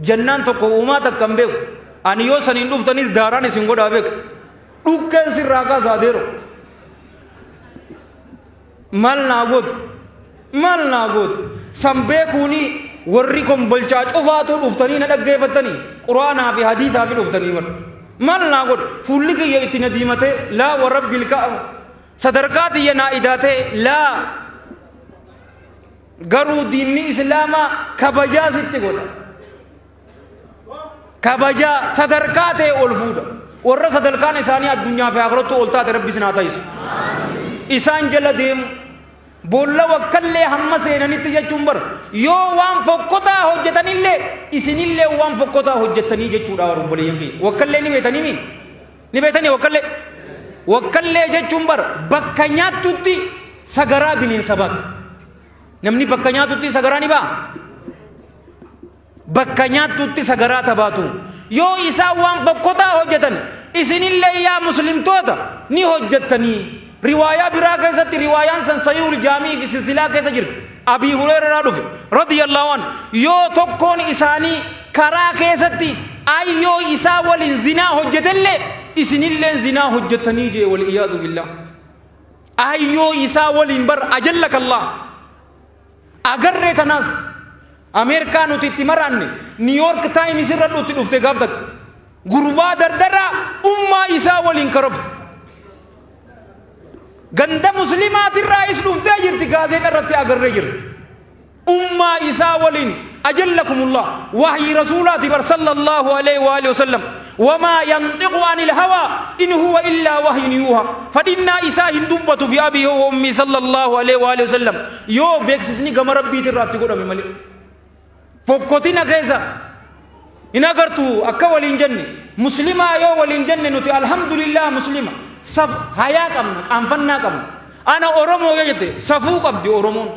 Jennaan tokko uumaa takka hin beeku. Ani yoo saniin dhuftanis daaraan isin godhaa beeku. Dhukkeen sirraa kaasaa adeero. Maal naa gootu? Maal naa gootu? San beekuuni warri kombolchaa cufaatuu dhuftanii na dhaggeeffattanii quraanaa fi hadiisaa fi dhuftanii bar. Maal naa godhu? Fuulli kiyya itti na diimatee laa wa rabbil ka'aba. Sadarkaa tiyya naa idaatee laa. Garuu diinni islaamaa kabajaa sitti godha. Kabajaa sadarkaa ta'e ol fuudha. Warra sadarkaan isaanii addunyaa fi akhirattuu ol taate Rabbi isin haa taasisu. Isaan jala deemu. Boolla wakkallee hamma seenanitti jechuun bar yoo waan fokkotaa hojjetanillee isinillee waan fokkotaa hojjettanii jechuudha, warra obboleeyyan kiyya. Wakkallee ni beetanii mi? Ni beetanii wakkallee? Wakkallee jechuun bar bakka nyaattutti sagaraa bineensa baatu. Namni bakka nyaatutti sagaraa ni ba'a. Bakka nyaattutti sagaraa tabaatu. Yoo isaan waan fokkotaa hojjetan isinillee yaa muslimtoota ni hojjettanii. Riwaayaa biraa keessatti, riwaayaan san Sahiihul Jaamii fi silsilaa keessa jirti. Abii Hureeraa dhufe radiyallahu anhu, yoo tokkoon isaanii karaa keessatti ayyoo isaa waliin zinaa hojjetellee isinilleen zinaa hojjettanii jee, wal iyaadu billah. Ayyoo isaa waliin bar, ajallakallah. Agarree tanaas Ameerikaa nuti itti maraanne New York Times irra itti dhufte gaaf takka. Gurbaa dardaraa ummaa isaa waliin karafu. Ganda muslimaatirraayis dhuftee jirti, gaazeexa irratti agarree jirti. Ummaa isaa waliin, ajallakumullah, wahyii rasuulaati bar sallallahu alaihi wa alihi wasallam. Wamaa yanxiqu anil hawaa in huwa illaa wahyun yuuha. Fadhinnaa isaa hin dubbatu, bi abii wa ummii sallallahu alaihi wa alihi wasallam, yoo beeksisni gama rabbiitirraa itti godhame malee. Fokkotina keessa hin agartu akka waliin jenne muslimaa. Yoo waliin jenne nuti alhamdulillah muslima saf hayaa qabna, qaanfannaa qabna. Ana Oromoo yoo jette safuu qabdi Oromoon.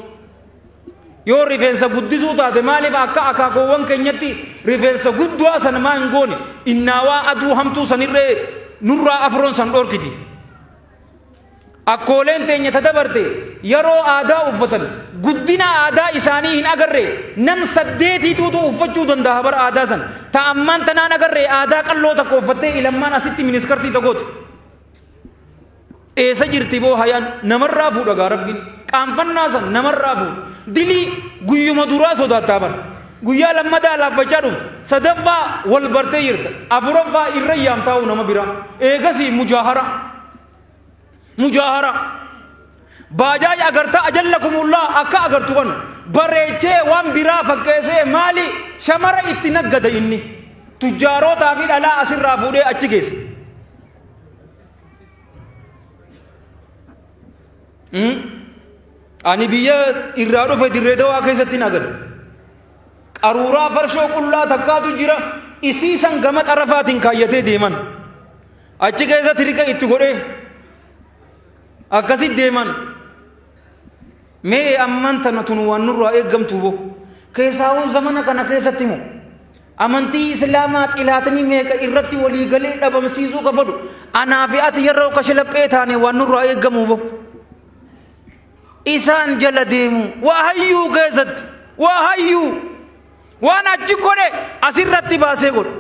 Yoo rifeensa guddisuu taate maaliif akka akaakoowwan keenyatti rifeensa guddaa sana maa hin goone? Innaawaa aduu hamtuu sanirree nurraa afroon san dhorkiti. Akkooleen teenya ta dabarte yeroo aadaa uffatan guddina aadaa isaanii hin agarre. Nam saddeetiituutu uffachuu danda'a bara aadaa san. Ta ammaan tanaan agarre aadaa qalloo takka uffattee ilammaan asitti miniskartii tagooti. Eessa jirti boo hayaan? Namarraa fuudha gaa rabbiin. Qaanfannaa san namarraa fuudha. Dilii guyyuma duraa sodaattaa bara. Guyyaa lammataa laaffachaa dhufta. Sadaffaa wal bartee jirta. Afuraffaa irra yaamtaa'u nama biraa. Eegasii mujaahara. Mujaahara. Baajaaj agartaa, ajallakumullah, akka agartu kana. Bareechee waan biraa fakkeessee maali shamara itti naggada inni. Tujjaarotaa fi dhalaa asirraa fuudhee achi geessa. Ani biyya irraa dhufe Dirree Dawaa keessatti hin agarre. Qaruuraa farshoo qullaa takkaatu jira. Isii san gama xarafaatiin kaayyatee deeman. Achi keessatti riqa itti godhee akkasitti deeman. Mee amman tana tun waan nurraa eeggamtu boo. Keessaawwan zamana kana keessatti moo. Amantii Islaamaa xilaatni meeqa irratti walii galee dhabamsiisuu ka fedhu. Anaa fi ati yeroo kashlaphee taane waan nurraa eeggamu boo. Isaan jala deemu waa hayyuu keessatti waa hayyuu waan achi godhe asirratti baasee godhe.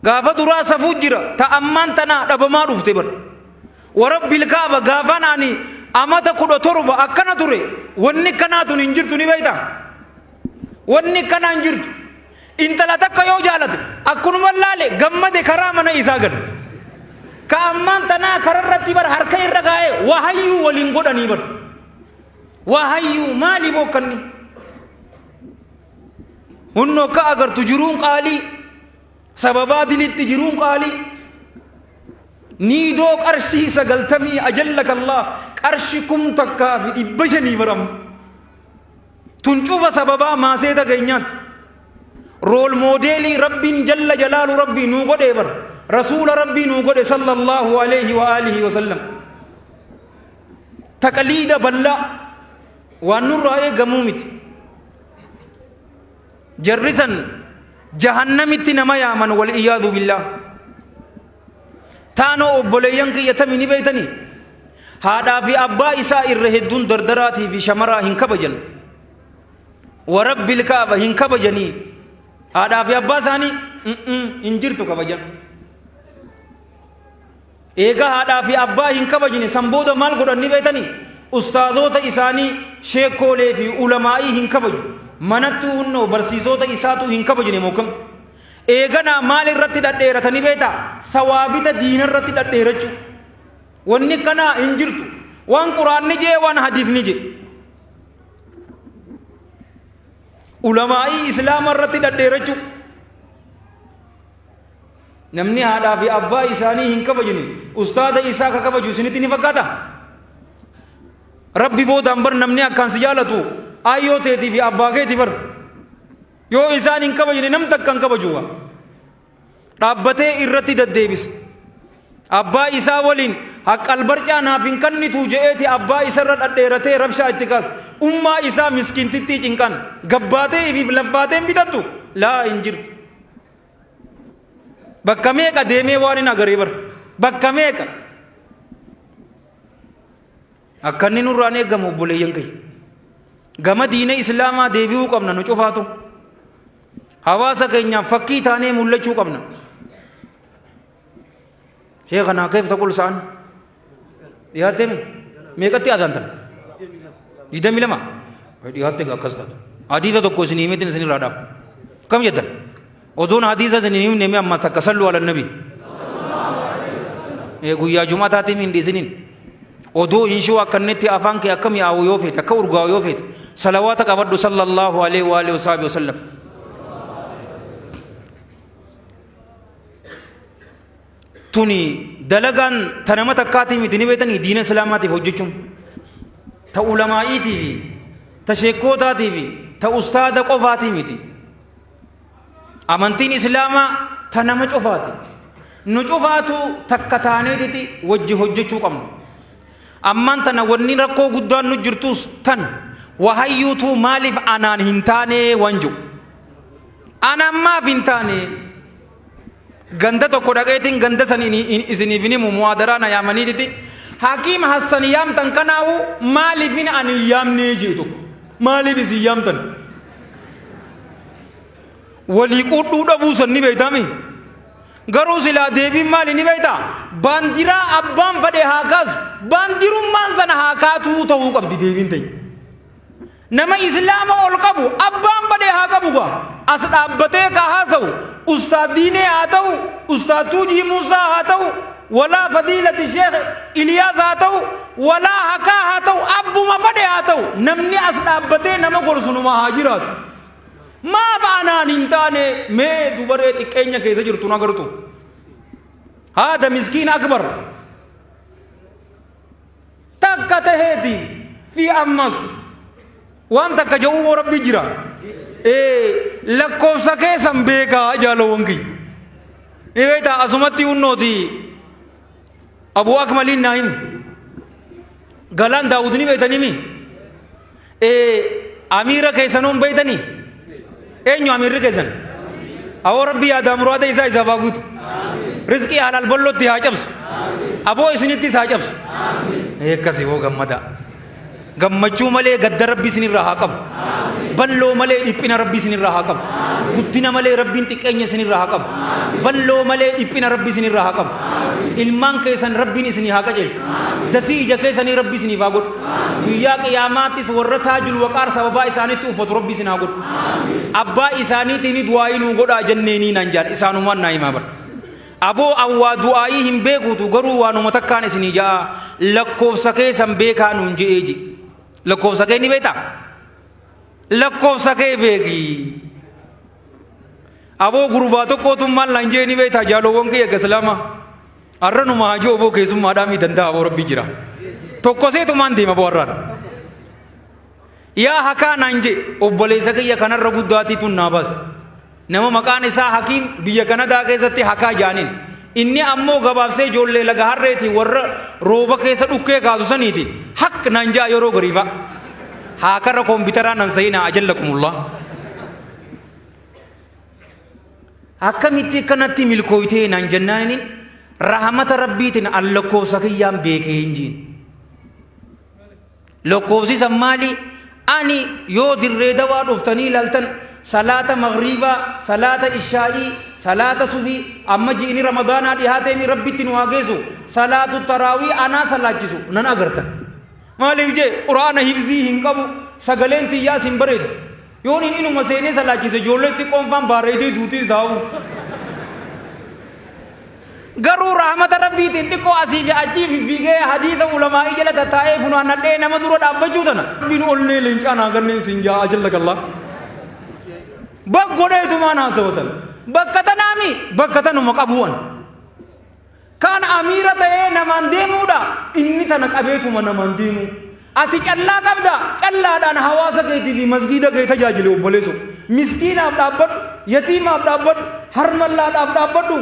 Gaafa duraa safuu jira ta ammaan tanaa dhabamaa dhufte bar. Warabbil kaaba gaafaan ani amata 17 akkana ture wanni kanaa tun hin jirtu ni beektaa? Wanni kanaa hin jirtu. Intala takka yoo jaalate akkunuma laale gammade karaa mana isaa gala. Ka ammaan tanaa kararratti bar harka irra kaa'ee wahayyuu waliin godhanii bar. Wahayyuu maali bookkanni? Hunnoo akka agartu jiruun qaalii. Sababaa dilitti jiruun qaalii. Niidoo qarshii 90 ajallaka Allah qarshi 1500 baramu. Tun cufa sababaa maaseeta keenyaati. Rool moodeelii Rabbiin jalla jalaalu Rabbii nuu godhee bar. Rasuula Rabbii nuu godhe sallallahu alayhi wa alihi wa sallam. Taqliida bal'aa waan nurraa eegamuu miti. Jarri san jahannamitti nama yaaman wal iyaadu billaah. Taanoo obboleeyyan kiyya tami ni beeytanii? Haadhaa fi abbaa isaa irra hedduun dardaraatii fi shamaraa hin kabajan. Warabbil kaaba hin kabajanii. Haadhaa fi abbaa isaanii hin jirtu kabajan. Eega haadhaa fi abbaa hin kabajne san booda maal godhan ni beektanii? Ustaazoota isaanii sheekkoolee fi ulamaa'ii hin kabaju. Manattuu hunnoo barsiisota isaatuu hin kabajne moo kam? Eeganaa maal irratti dhadheerata ni beektaa? Sawaabita diina irratti dhadheerachuu. Wanni kanaa hin jirtu. Waan quraanni jee waan hadiifni jee. Ulamaa'ii islaama irratti dhadheerachuu. Namni haadhaa fi abbaa isaanii hin kabajne ustaada isaa ka kabaju isinitti ni fakkaata? Rabbi boodaan bar namni akkaan si jaalatu aayyoo teetii fi abbaa keeti bar. Yoo isaan hin kabajne nam takka hin kabaju. Dhaabbatee irratti deddeebisa. Abbaa isaa waliin haqqal barcaa naaf hin kannitu je'eeti abbaa isarra dhadheeratee rabshaa itti kaasa. Ummaa isaa miskiintittii cinqan gabbaatee ifiif lafbaatee hin bitattu laa hin jirtu. Bakka meeqa deemee waan hin agaree bara. Bakka meeqa. Akka inni nurraan eegamu obboleeyyan kiyya. Gama diina Islaamaa deebi'uu qabna nu cufaatu. Hawaasa keenyaaf fakkii taanee mul'achuu qabna. Sheekhanaa keef taqul sa'an. Dhiyaattee mi? Meeqatti aadaantan? 22. Dhiyaattee akkas taatu. Hadiisa tokko isin himeetiin isin irraa dhaaba. Kam jettan? Odoon hadiisa isin hin himne mee ammas takka sallu ala nabi. Guyyaa jumataatiin hin dhiisinin. Odoo hin shuu akkannetti afaan kee akka mi'aawu yoo feete akka urgaa'u yoo feete salawaata qabadhu sallallahu alaihi wa alihi wa sallam. Tuni dalagaan ta nama takkaatii miti ni beektanii diina islaamaatiif hojjechuun ta ulamaa'iitii fi ta sheekkootaatii fi ta ustaada qofaatii miti. Amantiin islaamaa ta nama cufaati. Nu cufaatu takka taaneetiti wajji hojjechuu qabna. Ammaan tana wanni rakkoo guddaan nu jirtus tana wahayyuutuu maaliif anaan hin taanee waan jiru. Anaan maaf hin taane Ganda tokko dhaqeetiin ganda san isiniif hin himu muhaadaraa na yaamaniititi Hakiim Hassan yaamtan kanaahu maaliifin ani hin yaamnee jee tokko maaliif isin yaamtan walii quudhuu dhabuu san ni beeytaami garuu silaa deebiin maali ni beeytaa baandiraa abbaan fadhe haa kaasu baandirummaan sana haa kaatuu ta'uu qabdi deebiin ta'e. Nama islaama ol qabu abbaan badhe haa qabu gaa. As dhaabbatee ka haasawu ustaad Diinee haa ta'u, ustaad Tuujii Muusaa haa ta'u, walaa fadiilati sheekh Iliyaas haa ta'u, walaa hakaa haa ta'u, abbuma fadhe haa ta'u. Namni as dhaabbatee nama gorsu numa haa jiraatu. Maaf anaan hin taane mee dubaree xiqqeenya keessa jirtu na agartu. Haada miskiin akbar. Takka taheeti fi ammas waan takka ja'uu moo Rabbi jira. Ee lakkoofsa keessan beekaa jaalowwan kiyya. Ni beektaa asumatti hunnooti Abuu Akmaliin naa himi. Galaan Daawud ni beektanii mi? Ee amiira keessanoon beektanii? Eenyu amiirri keessan? Awoo Rabbi yaadaa muraada isaa isaaf haa guutu. Rizqii halaal bal'ootti haa cabsu. Aboo isinittis haa cabsu. Ee akkasii hoo gammadaa. Gammachuu malee gadda Rabbi isinirraa haa qabu. Balloo malee dhiphina Rabbi isinirraa haa qabu. Guddina malee Rabbiin xiqqeenya isinirraa haa qabu. Balloo malee dhiphina Rabbi isinirraa haa qabu. Ilmaan keessan Rabbiin isinii haa qajeelchu. Dasii ija keessanii Rabbi isiniif haa godhu. Guyyaa qiyaamaattis warra taajul waqaar sababaa isaanitti uffatu Rabbi isin haa godhu. Abbaa isaaniitiin du'aayii nuu godhaa jenneenii naan jaan isaanumaan naa himaa bara. Aboo an waa du'aa'ii hin beekuutu garuu waanuma takkaan isinii ja'a lakkoofsa keessan beekaa nuun je'ee je. Lakkoofsa kee ni beektaa? Lakkoofsa kee beeki. Aboo gurbaa tokkootu maal naan jee ni beektaa jaaloowwan kiyya gaslaama. Har'a numa hajii oboo keessummaadhaa mi danda'a aboo rabbi jira. Tokkoseetumaan deema boo har'aan. Yaa hakaa naan jee obboleessa kiyya kanarra guddaatii tun naa baase. Nama maqaan isaa Hakiim biyya Kanadaa keessatti Hakaa jaaniin. Inni ammoo gabaabsee ijoollee laga harreeti warra rooba keessa dhukkee kaasu saniiti. Haq naan jaa yeroo gariifa. Haakarra koompitaraa nan sayinaa ajallakumullah. Akkamitti akkanatti milkooytee naan jennaaniin rahamata rabbiitiin an lakkoofsa kiyyaan beekee hin jiin. Lakkoofsi san maali? Ani yoo dirree dawaa dhuftanii ilaaltan salaata maghriibaa, salaata ishaa'ii, salaata subii, amma ji'ini ramadaanaa dhihaateemi rabbitti nu haa geessu, salaatu taraawii anaa salaachisu nan agartan. Maaliif jee quraana hifzii hin qabu, sagaleen tiyyaas hin bareeddu. Yoon inni inuma seenee salaachise ijoollee xiqqoon faan bareedee duutii isaa'u. Garuu rahmata Rabbiitiin xiqqoo asii fi achii fiffiigee hadiisa ulamaa'ii jala tattaa'ee funaannadhee nama dura dhaabbachuu tana. Rabbiin onnee leencaa naa ganneen siin jaa ajallakallah. Bak godheetumaan haasawatan. Bakka tanaami bakka tanuma qabu'an. Kaan amiira ta'ee namaan deemuudha inni tana qabeetuma namaan deemuu. Ati callaa qabda callaadhaan hawaasa keetii fi masgiida kee tajaajili obboleeso. Miskiinaaf dhaabbadhu, yatiimaaf dhaabbadhu, harmallaadhaaf dhaabbadhu.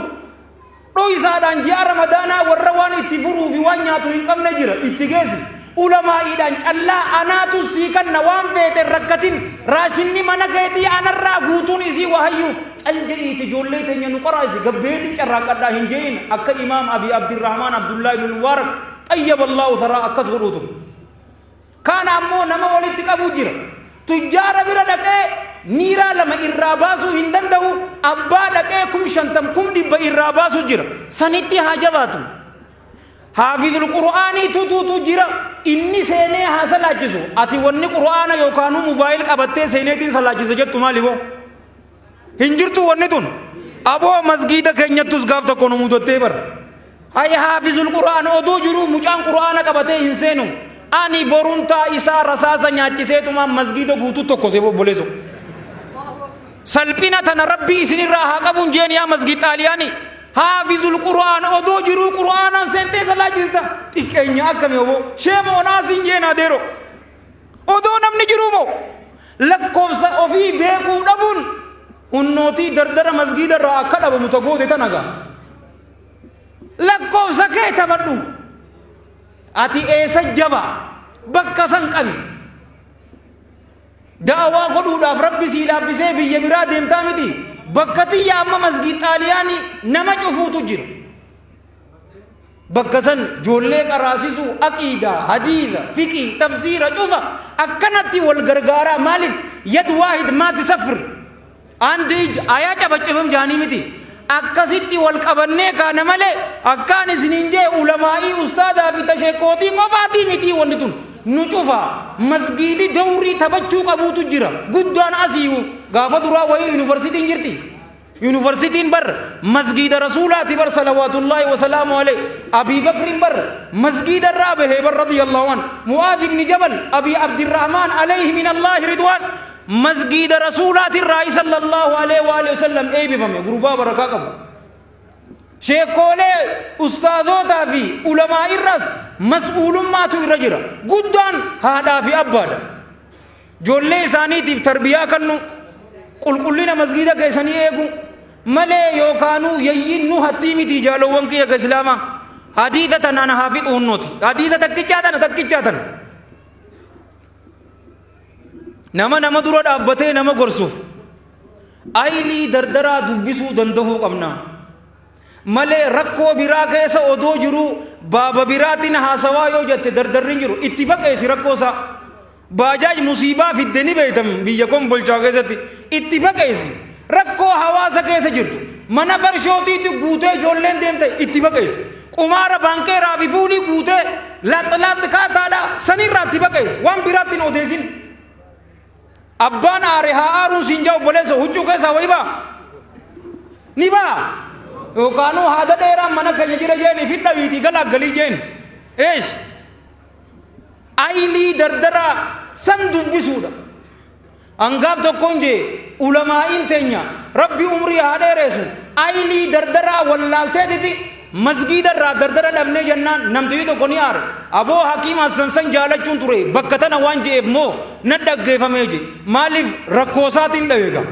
Dhoysaadhaan ji'a Ramadaanaa warra waan itti furuu fi waan nyaatu hin qabne jira itti geessi. Ulamaa'iidhaan callaa anaatu sii kanna waan feete hin rakkatin raashinni mana keetii anarraa guutuun isii wahayyuu cal je'iiti ijoollee teenya nu qoraasi gabbeetiin carraaqqadhaa hin je'in akka imaam Abi Abdirrahmaan Abdullaa ibn Mubaarak xayyaballaahu saraa akkas godhuu ture. Kaan ammoo nama walitti qabuu jira. Tujjaara bira dhaqee niiraa 2 irraa baasuu hin danda'u, abbaa dhaqee 50,000 100,000 irraa baasuu jira. Sanitti haa jabaatu. Haafizul Qur'aanii tutuutu jira, inni seenee haa salaachisu. Ati wanni Qur'aana yookaanuu mubaayil qabattee seeneetiin salaachisa jettu maali boo? Hin jirtu wanni tun. Aboo masgiida keenyattus gaaf tokko nu mudattee bar. Hay haafizul Qur'aan odoo jiruu mucaan Qur'aana qabatee hin seenu. Ani boruntaa isaa rasaasa nyaachiseetumaan masgiida guutuu tokko seef obboleeso. Salphina tana rabbii isinirraa haa qabuun jeen yaa masgiid xaaliyaanii. Haafizul Qur'aan odoo jiruu Qur'aanaan seentee salaachista. Xiqqeenya akkami oboo. Sheema onaa siin jeen adeero. Odoo namni jiruu moo lakkoofsa ofii beekuu dhabuun hunnootii dardara masgiida irraa akka dhabamu ta goote tana gaa. Lakkoofsa kee taphadhu. Ati eessa jaba bakka san qabi. Da'awaa godhuudhaaf rabbi sii laaffisee biyya biraa deemtaa miti. Bakka tiyya amma masgiid xaaliyaanii nama cufuutu jira. Bakka san joollee qaraasisuu, aqiidaa, hadiisa, fiqii, tafsiira cufa akkanatti wal gargaaraa maaliif yad waahid maati safir አንድ እጅ ayaa cabacifam jaanii miti akkasitti wal qabannee kaana malee akkaan isiniin jee ulamaa'ii ustaadaa fi tasheekootii qofaatii miti wanni tun nu cufa masgiidi dawrii taphachuu qabuutu jira guddaan asiiyu gaafa duraa wayii yuunivarsiitiin jirti Yuunivarsiitiin bar masgiida Rasuulaati bar salawaatullaahi wasalaamu alayhi. Abii Bakriin bar masgiida irraa bahee bar radiyallahu an. Mu'aaz ibn Jabal Abii Abdirrahmaan alayhi min Allaahi ridwaan masgiida Rasuulaati irraa sallallahu alayhi wa alihi wasallam eeybifame gurbaa barakaa qabu. Sheekkoolee, ustaazootaa fi ulamaa irraas mas'uulummaatu irra jira. Guddaan haadhaa fi abbaadha. Ijoollee isaaniitiif tarbiyaa kannu, qulqullina masgiida keessanii eegu malee yookaanuu yayyiin nu hattii miti jaalowwan kiyya ka islaamaa. Hadiisa tana ana haa fixu hunnooti. Hadiisa takkichaa tana takkichaa tana. Nama nama dura dhaabbatee nama gorsuuf aylii dardaraa dubbisuu dandahuu qabna. Malee rakkoo biraa keessa odoo jiruu baaba biraatiin haasawaa yoo jette dardarri hin jiru. Itti baqeessi rakkoo isaa. Baajaaj musiibaa fidde ni beektan biyya kombolchaa keessatti. Itti baqeessi. Rakkoo hawaasa keessa jirtu. Mana farshootiitti guutee ijoolleen deemte itti baqeessi. Qumaara baankeeraa fi fuulii guutee laaxxa laaxxa kaataadha sanirraa itti baqeessi. Waan biraatti hin odeessin. Abbaan aare haa aaruun siin jaa obboleessa huccuu keessaa wayi ba'a. Ni ba'a. Yookaanuu haada dheeraan mana keenya jira jeen ifi dhawiitii galaa galii jeen. Eesh. Aylii dardaraa san dubbisuudha. An gaaf tokkoon jee ulamaa'iin teenya rabbi umrii haa dheereessu aylii dardaraa wallaalteetiti masgiida irraa dardara dhabnee jennaan namtichi tokko ni aare aboo hakiim hassan san jaalachuun ture bakka tana waan je'eef moo na dhaggeeffamee je maaliif rakkoosaatiin dhabeega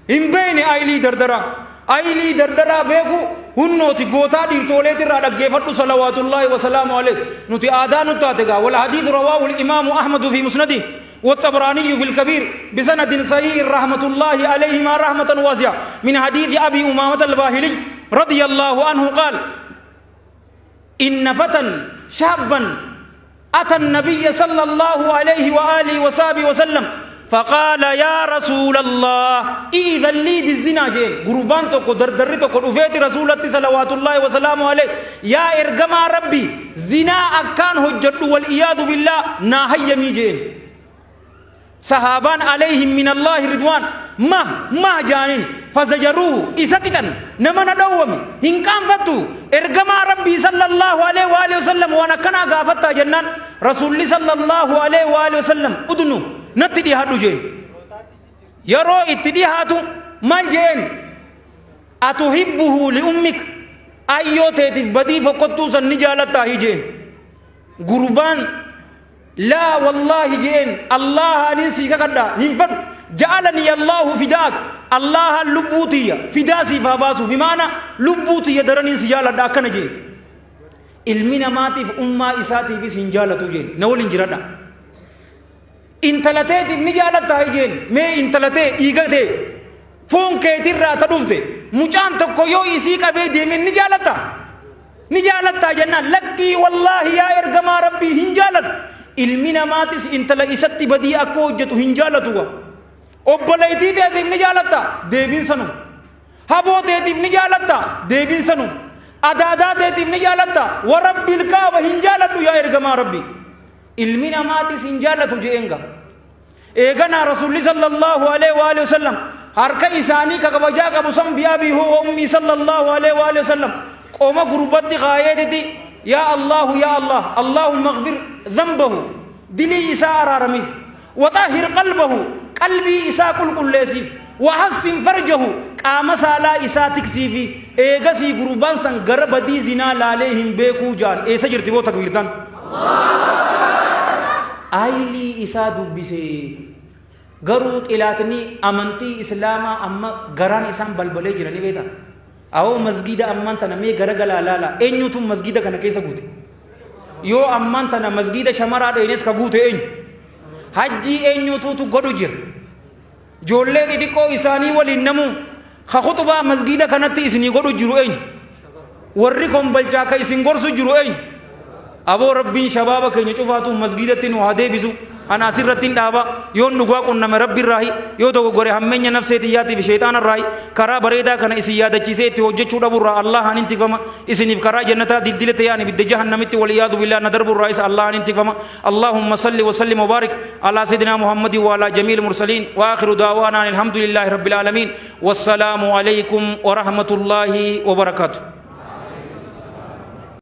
Hin beeyne aylii dardaraa. Aylii dardaraa beeku hunnooti gootaa dhiirtooleetirraa dhaggeefadhu salawaatullaahi wasalaamu aleyh. Nuti aadaa nu taate gaa wal hadiisu rawaahu imaamu Ahmadu fi musnadi والطبراني في الكبير بسند صحيح رحمة الله عليهما رحمة واسعة من حديث أبي أمامة الباهلي رضي الله عنه قال إن فتى شابا أتى النبي صلى الله عليه وآله وصحبه وسلم فقال يا رسول الله إذن لي بالزنا جين قربان توكو دردري توكو دفيت رسولتي صلوات الله وسلامه عليه يا إرجما ربي زنا أكان هجد والإياذ بالله ناهي جين Sahaabaan alayhim minallaahi ridwaan mah mah ja'aniin fazajaruuhu isa xixan nama na dhoowwame hin qaanfattu ergamaa Rabbii sallallaahu alayhi wa aalihi wasallam waan akkanaa gaafattaa jennaan Rasuulli sallallaahu alayhi wa aalihi wasallam udnu natti dhihaadhu jeen yeroo itti dhihaatu maal jeen atuhibbuhu li'ummik ayyoo teetiif badii fokkottuu san ni jaalattaa hi jeen gurbaan Laa wallaahi je'een Allaahaaniin sii kakadha hin fadhu ja'alanii Allaahu fidaak Allaahaan lubbuu tiyya fidaa siif haa baasu bimaana lubbuu tiyya daraniin si jaaladha akkana jeen ilmi namaatiif ummaa isaatiifis hin jaalatu jeen na waliin jiradha intala teetiif ni jaalattaa jeen mee intala tee dhiiga tee foon keetirraa ta dhufte mucaan tokko yoo isii qabee deemeen ni jaalatta Ni jaalattaa jennaan lakkii wallaahi yaa ergamaa rabbii hin jaaladhu. Ilmi namaatis intala isatti badii akka hojjetu hin jaalatu wa. Obboleettii teetiif ni jaalatta deebiin sanuma. Haboo teetiif ni jaalatta deebiin sanuma. Adaadaa teetiif ni jaalatta wa rabbiil kaaba hin jaaladhu yaa ergamaa rabbii. Ilmi namaatis hin jaalatu je'een gaa. Eeganaa Rasuulli sallallahu alaihi wa alihi wasallam harka isaanii ka kabajaa qabu san bi'abii huwa ummii sallallahu alaihi wa alihi wasallam qoma gurbatti kaayeetiti yaa Allahu yaa Allah Allahumma ighfir dhanbahu dilii isaa araaramiif waxahhir qalbahu qalbii isaa qulqulleessiif wahassin farjahu qaama saalaa isaa tiksiifi eegasii gurbaan san gara badii zinaa laalee hin beekuu jaan eessa jirti boo takbiirtaan Aylii isaa dubbise. Garuu xilaatni amantii Islaamaa amma garaan isaan balbalee jira ni beektaa? Awoo masgiida ammaan tana mee garagalaa laala. Eenyutu masgiida kana keessa guute? Yoo ammaan tana masgiida shamaraa dheenes ka guute eenyu? Hajjii eenyutuutu godhu jira? Ijoollee xixiqqoo isaanii waliin namuu ka khuxubaa masgiida kanatti isinii godhu jiru eenyu? Warri kombalchaa ka isin gorsu jiru eenyu? Aboo Rabbiin shabaaba keenya cufaatuu masgiidatti nu haa deebisu. Ana asirratti hin dhaaba. Yoon dhugaa qunname Rabbi irraahi. Yoo dogoggore hammeenya nafsee tiyyaatii fi sheexaana irraahi. Karaa bareedaa kana isin yaadachiisee itti hojjechuu dhabuurraa Allahaan hin tikfama. Isiniif karaa jannataa dildila ta'ee ani ibidda jahannamitti wal iyaadu billaa na darbuurraa isa Allahaan hin tikfama. اللهم صل وسلم وبارك على سيدنا محمد وعلى جميع المرسلين وآخر دعوانا الحمد لله رب العالمين والسلام عليكم ورحمة الله وبركاته.